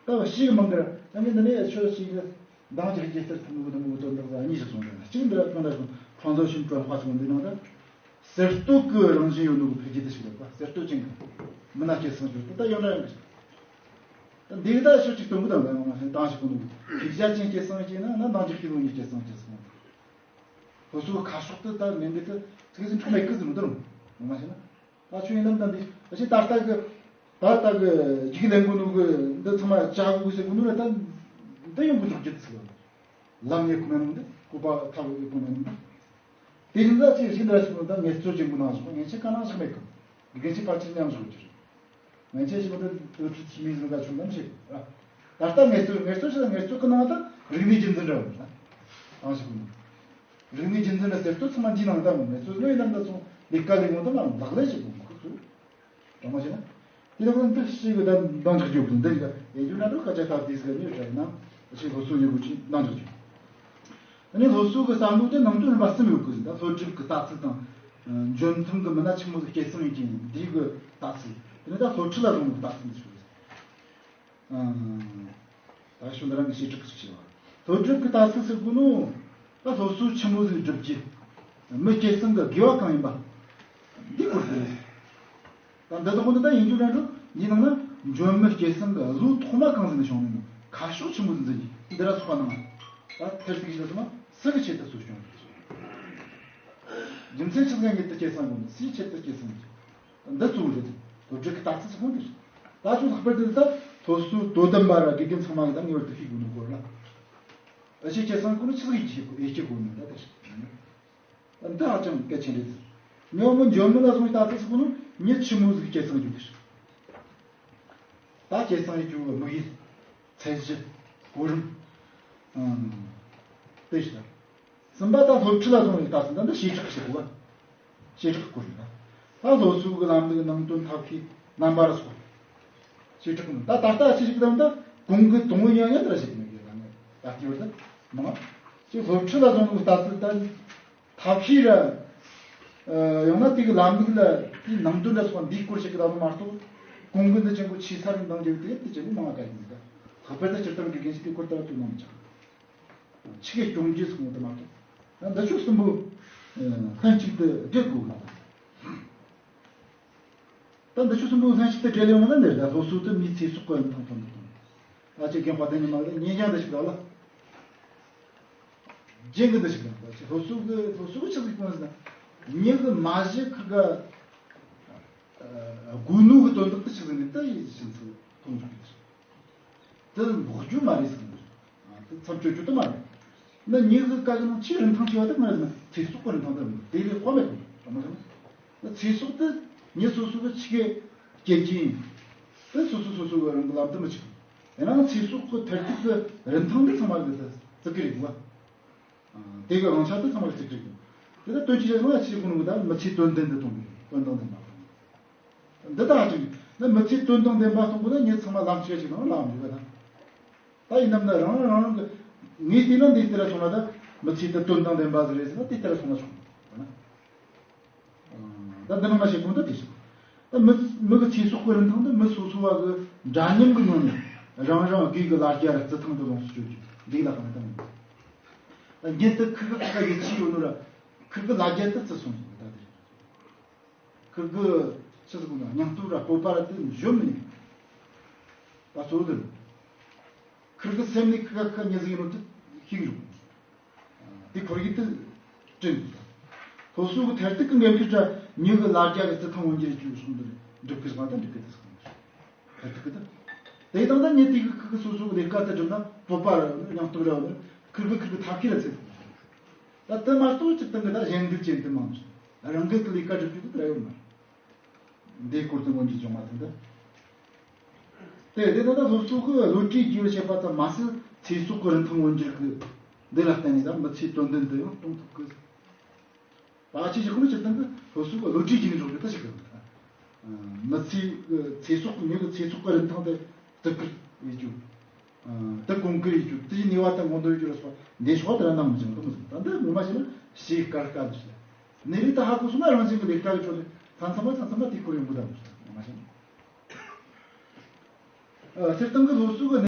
ད་ཤེས་གི་མང་གི་ར། ད་ངས་འདི་ནས་ཆོས་ཤིག་གི་ འདང་རྒྱག་རྒྱུ་ལྟར་ཐུབ་ནོ་གི་དང་པོ་དོན་དག་གཉིས་ཤིག་གསུངས་འདུག་གཅིག་འདི་ལ་ཁོང་ལ་ཁོང་ཚོ་ཤིན་ཀྲོན་ཧྭ་གསུངས་འདི་ནང་ད། གསར་གཏོད་ཀྱི་རང་བཞིན་ཡོད་ནོ་གི་འཕེལ་རྒྱས་དེ་ཞིག་རེད་པ། གསར་གཏོད་ཅན་གྱི་མི་སྣ་སྐྱེད་སྲིང་བྱུང་སྟེ་ད་ཡོད་ན་ཡོང་གི་ཞིག་ད་འདི་གི་ད་ཤོད་ཅིག་སྟོན་གི་དང་ལ་ཡོང་མ་ཟིན་དང་ཞིག་གོ་ནོ་འཕེལ་རྒྱས་ཅན་སྐྱེད་སྲིང་བྱས་ན་ན་འདང་རྒྱག་གི་ལོ་གཉིས་སྐྱེད་སྲིང་བྱེད་སོང་། སློབ་གསོ་གི་ཁ་ཕྱོགས་དེ་ད་མེད་འདི་ད་ཚིག་ཟིན་འཕྲོག་མེད་གི་ཟིན་མི་འདུག་ཡོང་མ་ཟིན་ན། ད་ཆོས་ཡིན་ནམ་ད་འདི་ཨ་ཅེ་ད་ལྟ་གི་ད་ལྟ་གི་ཡིག་ལན་གོ་ནོ་གི་འདི་ཚང་མ་བྱ་དགོས་ཟེར་གོ་ནོ་ལ་ད་འདི་ཡོང་གི་འཇོག་རྒྱུ་ཟེར་བ། ལམ་ཡེ་གོ་མེད་ནོ་འདི་བཀོད་པ་ཐབས་ཡེ་གོ་མེད་ནོ་འདི། དེ་བཞིན་ད་ཅི་ཞིག་འདྲ་ཞིག་ནོ་ད་ངལ་རྩོལ་ཅན་གོ་ནང་བཞིན་ངན་ཆད་ག་ནང་ཞིག་མེད་གི། དགེ་ཆེ་ཕལ་ཆེར་མཉམ་བཞག་རྒྱུ་རེད། ངན་ཆད་ཞིག་མི་འདུག་དོ་ཁྲིད་ཆི་མི་ཟིན་ག་ཆུང་གམ་ཞིག་ར། ད་ལྟ་ངལ་རྩོལ་ངལ་རྩོལ་ཞིག་ལ་ངལ་རྩོལ་གི་ནང་ད་རིག་གནས་རྒྱུན་འཛིན་འདྲ་བོ་ད། ཨང་ཞིག་གོ་ནོ། རིག་གནས་རྒྱུན་འཛིན་ལ་ཟེར་ཏོ་ཚང་མ་འདིའི་ནང་ད་མོ་ངལ་རྩོལ་ནོ་ཡིན་ནམ་ད་སོང་ལས་ཀ་ལས་ངོ་ད་མ་ལག་ལེན་ཞིག་གོ་མ་ཁུག་ཚུལ། གྲོང་མ་བྱས་ན། དེ་ལ་ཁོ་འདི་ཞིག་གི་ད་འདང་ཆགས་རྒྱུ་འདི་འདི་ཡ་ཡ་རྒྱུ་ན་འགྲོ་སྐད་ཆ་ཐབས་དེ་ཟིག་ཉོས་དྲ་ཡིན་ན་ཞིག་སློབ་གསོ་ཡོད་དགོས་ཀྱི་འདང་ཆགས་རྒྱུ། ཨ་ནི་སློབ་གསོ་གི་བསམ་བློ་དེ་ནང་དོན་རིམ་པ་གསུམ་ཡོད་དགོས་ཟིན་ད་སློབ་ཁྲིད་ཀྱི་ལྟ་ཚུལ་དང་། འཇོན་ཐང་གི་མི་སྣ་ཆི་མོ་ཟིག་སྐྱེད་སྲིང་ཡིན་གྱི་འདིའི་གི་ལྟ་ཚུལ་དེ་ནི་ད་སློབ་ཁྲིད་ལ་བཟུང་ནས་ལྟ་ཚུལ་འདི་ཞིག་རེད། ད་ཤོ་འདི་རང་གི་བྱེ་བྲག་གི་ཞིག་བྱས་པ། སློབ་ཁྲིད་ཀྱི་ལྟ་ཚུལ་ཟེར་དགོས་ནོ། ད་སློབ་གསོ་ཆི་མོ་ཟིག་སྒྲུབ་རྒྱུ། མི་སྐྱེད་སྲིང་གི་དགེ་བ་གང་ཡིན་པ། འདི་སྐོར་དེ་རེད། ད་འདི་དག་ནི་ད་ཡིན་རྒྱུ་རེད་འགྲོ། འདི་ནང་ན་འཇོན་མི་སྐྱེད་སྲིང་གི་བློ་ཐོག་མ་གང་ཟིག་ནས་བྱུང་ནས་ཁ་ཕྱོགས་ཆི་མོ་ཟིག་འཛིན་རྒྱུ་འདི་ར་ཚོགས་པ་ནང་ད་ཐེར་ཟིག་ཞིག་ལ་སོང་ན་སུ་གི་ཆེད་དུ་གསོ་སྐྱོང་རྒྱུ། རྒྱུ་མཚན་ཆི་ཟིག་ངེས་དུ་སྐྱེད་སྲིང་དགོས་ནས་སུའི་ཆེད་དུ་སྐྱེད་སྲིང་རྒྱུ། འདི་གཙོ་བོ་རེད། སློབ་ཁྲིད་ཀྱི་ལྟ་ཚུལ་ཟེར་གོ་འདི་རེད། ད་ཅུང་ལྷག་པར་དུ་ད་སློབ་གསོ་དོ་དམ་པ་ར་དགེ་རྒན་ཚང་མ་གི་ད་ངེས་པར་དུ་ཤེས་དགོས་ནོ་སྐོར་ལ། ཨ་ཤེས་སྐྱེད་སྲིང་སྐོར་ནི་ཆི་ཟིག་ཡིད་ཆེས་དགོས་ཡིད་ཆེས་དགོས་ནོ་ད་དེ་རེད། འདི་ཧ་ཅང་གལ་ཆེན་རེད་ཟེར། ཉོ་མི་འཇོན་མི་ལ་སོང་ལྟ་ཚུལ་ཟེར་གོ་ནོ་མྱི་ཆི་མོ་ཟིག་སྐྱེད་སྲིང་རྒྱུ་དེ་རེད། ད་སྐྱེད་སྲིང་རྒྱུ་དམིགས་ཡུལ། ཚད་གཞི། གོ་རིམ། ཨང་། དེ་ཞིག་ད། གསུམ་པ་ད་སློབ་ཁྲིད་ལ་སོང་ནས་ལྟ་ཚུལ་ད་འདི་བྱེ་བྲག་ཞིག་གོ་བ། བྱེ་བྲག་སྐོར་ཡིན་ན། ད་སློབ་གསོ་གི་ལམ་ལུགས་ནང་དོན་ཐབས་ཤེས་རྣམ་པ་ར་སོགས། བྱེ་བྲག་ནི་ད་ད་ལྟ་ཆི་ཞིག་དང་ད་གོང་གི་དང་པོ་ཡང་ཡང་དེ་ར་ཞིག་མི་དགོས་ལ་ནི་ད་ལྟའི་བར་དུ་མང་། ཅིག་སློབ་ཁྲིད་ལ་སོང་ནས་ལྟ་ཚུལ་ད། ཐབས་ཤེས་ར། ཡང་ན་དེ་གི་ལམ་ལུགས་ལ་དེའི་ནང་དོན་ལ་སོགས་འདིའི་སྐོར་ཞིག་གི་ལམ་མ་གཏོགས། གོང་གི་འདི་ཆེན་པོ་ཆེ་ས་རིམ་དང་འབྲེལ་ཏེ་དེ་ཆེན་པོ་མང་བ་ག་ཡིན་ད། ལྷག་པར་དུ་སྤྱིར་བཏང་གི་དགེ་བཤེས་དེ་སྐོར་ལྟ་བ་དུ་མང་མི་ཆགས། ཆི་གེ་སྐྱོང་རྒྱུ་སོགས་དུ་མ་གཏོགས། ད་འདི་ཆོ་གསུམ་པོ། ལྷན་ཅིག་ཏུ་འབྲེལ་དགོས་ག་ད་འདི་ཆོ་གསུམ་པོ་ལྷན་ཅིག་ཏུ་འབྲེལ་ཡོང་ན་འདིར་ད་སློབ་གསོ་དུ་མིའི་ཚེ་སྲོག་གི་རིན་ཐང་མཐོན་པོ་གཏོང་། ད་ཅི་རྒན་པ་དེ་ཉི་མ་ལ་ཉེ་རྒྱང་འདི་ཞིག་ལ་ལ། རྒྱན་གི་འདི་ཞིག་ལ་ལ་ཅི་སློབ་གསོ་གི་སློབ་གསོ་གི་ཆི་ཟིག་གོང་ཟིན་ན། ཉི་གི་མ་གཞི་ཁི་ག་དགོས་ནོ་གི་དོན་དག་དེ་ཆི་ཟིག་ནི་ད་ཡིད་བཞིན་ཚུལ་མཐོང་འཇུག་གི་འདི་ཞིག་དེ་འབོག་རྒྱུ་མ་རེད་ཟེར་གི་འདུག་དེ་མཚམས་གཅོད་རྒྱུ་དེ་མ་རེད། ན་མྱི་གི་བཀའ་གི་ནང་ཆེས་རིན་ཐང་ཆེ་བ་དེ་ང་རེད་ན་ཚེ་སྲོག་གི་རིན་ཐང་དེ་རེད། དེ་ལས་དཔག་མེད་དུ་རེད་མ་རེད་ན། ཚེ་སྲོག་དེ་མྱི་སོ་སོ་གི་ཆི་གེ་སྐྱེད་ཀྱི་ཡིན། དེ་སོ་སོ་སོ་སོ་གི་རང་གི་ལམ་དུ་མི་ཆུག་ཡིན་ནའང་ཚེ་སྲོག་གི་མཐར་ཐུག་གི་རིན་ཐང་དེ་ཚང་མ་གི་དེ་བརྩི་གི་རེད་བ། དེ་གི་དབང་ཆ་དེ་ཚང་མ་གི་བརྩི་གི་རེད། དེ་ལ་དོན་ཆེ་ཆེ་ཚང་མ་ཆེ་གོ་ནོ་གི་ད་མི་ཚེ་དོན་ལྡན་དུ་གཏོང་གི་རེད། དོན་དང་ལྡན་པ། འདི་དག་ཅིག་ནི་མི་ཚེ་དོན་དང་ལྡན་པ་གཏོང་དགོས་ན་ཉིད་ཚང་མ་ལམ་ཆ་ཞིག་ནང་ལམ་འཇུག་པ་དང་། ད་ཡིན་ནམ་ན་རང་རང་རང་གི་ངས་བལྟས་ན་འདི་ལྟར་སོང་ན་ད་མི་ཚེ་དེ་དོན་དང་ལྡན་པ་ཟིག་རེད་ཟེར་ན་དེ་ལྟར་སོང་ན་ཆོག་ད་འདི་ནང་མ་བཤད་གོང་དུ་དེ་ཞིག་ད་མི་མི་གི་ཚེ་སྲོག་གི་རིན་ཐང་དེ་མི་སོ་སོ་བ་གི་འདྲ་མཉམ་གི་ངང་ནས་རང་རང་དགོས་གི་ལ་རྒྱ་ར་རྩི་ཐང་དུ་ལོངས་སུ་སྤྱོད་རྒྱུ་འདི་ལ་གང་དང་། ད་རྒྱུན་དུ་ཁི་གི་ཁི་ག་ཡིད་ཆེས་ཡོད་ནོ་ར་ཁི་གི་ལ་རྒྱ་དེ་བརྩི་སོང་ཟིག་ད་དེ་རེད། ཁིར་གི་ཆི་ཟིག་ན་སྙིང་སྟོབས་ར་སྤོབས་པ་ར་དེ་གཞོམ་མི་ཉན། ད་གཙོ་བོ་དེ་རེད། ཁིར་གི་སེམས་ནས་ཁི་ཁ་ཁ་ཉི་ཟིག་ཡིན་ནོ་དེ་ཤེས་གི་རེད། དེ་ཁོར་ཡུག་དེ་བསྐྲུན་དགོས། སློབ་གསོ་གི་མཐར་ཐུག་གི་འགན་འཁྲི་ར་མྱི་གི་ལ་རྒྱ་གི་རྩི་ཐང་མངོན་འགྱུར་བཅུག་སོང་དེ་འགྲུབ་གི་སོང་ད་འགྲུབ་གི་དེ་སོང་། མཐར་ཐུག་གི་དེ། དེ་དང་ད་ཉི་དེ་གི་ཁི་གི་སོ་སོ་གི་ལས་ཀ་དེ་སྒྲུབ་ན་སྤོབས་པ་ར་སྙིང་སྟོབས་ར་ཁིར་གི་ཁིར་གི་ཐབས་ཤེས་ར་ཚེ་ཐུབ། ད་དེ་མ་གཏོགས་སྤྱིར་བཏང་གི་ད་གཞན་སྡུག་ཅན་དེ་མང་ཆེ། རང་འགུལ་གྱི་ལས་ཀ་སྒྲུབ་རྒྱུ་དེ་ད་ཡོད་མ་རེད། འདིའི་སྐོར་དུ་མངོན་གྱུར་བྱུང་བ་དེ་འདི། དེ་དེ་ད་ལྟ་སློབ་གསོ་གི་བློ་གྲོས་རྒྱས་པར་བྱེད་པ་ཙམ་མ་ཟད་ཚེ་སྲོག་གི་རིན་ཐང་མངོན་འགྱུར་གྱི་འདི་ལ་བརྟེན་ནས་ད་མི་ཚེའི་དོན་ལྡན་དུ་ཡང་གཏོང་ཐུབ་གི། ད་ཅི་ཞིག་ཁོ་ན་སྤྱིར་བཏང་གི་སློབ་གསོ་གི་བློ་གྲོས་རྒྱས་ནས་འགྲོ་རྒྱུ་ད་ཞིག་གི། མི་ཚེ་གི་ཚེ་སྲོག་གི་མྱི་གི་ཚེ་སྲོག་གི་རིན་ཐང་དེ་བརྩི་བཀུར་ཡེད་རྒྱུ། ད་གོང་བཀུར་ཡེད་རྒྱུ་དེའི་ནུས་པ་དང་མངོན་འདོད་ཡོད་རྒྱུ་ལ་སོགས་འདི་ཤོག་དེ་ར་ནང་མི་འཇོག་གི་མི་འཇོག་ད་འདི་ངོ་མ་བྱས་ན་ཞེ་དཀའ་དཀའ་འདུག་ཟེར། གནས་རིགས་ད་ཧ་གོ་སོང་ན་རང་བཞིན་གྱི་ལས་ཀ་གི་ཁྲོད་ནས་མཚམས་མཚམས་མ་མཚམས་མཚམས་མ་དེ་ཁོར་ཡོང་གི་ད་ངོ་མ་བྱས་ན། སྤྱིར་བཏང་གི་སློབ་གསོ་གི་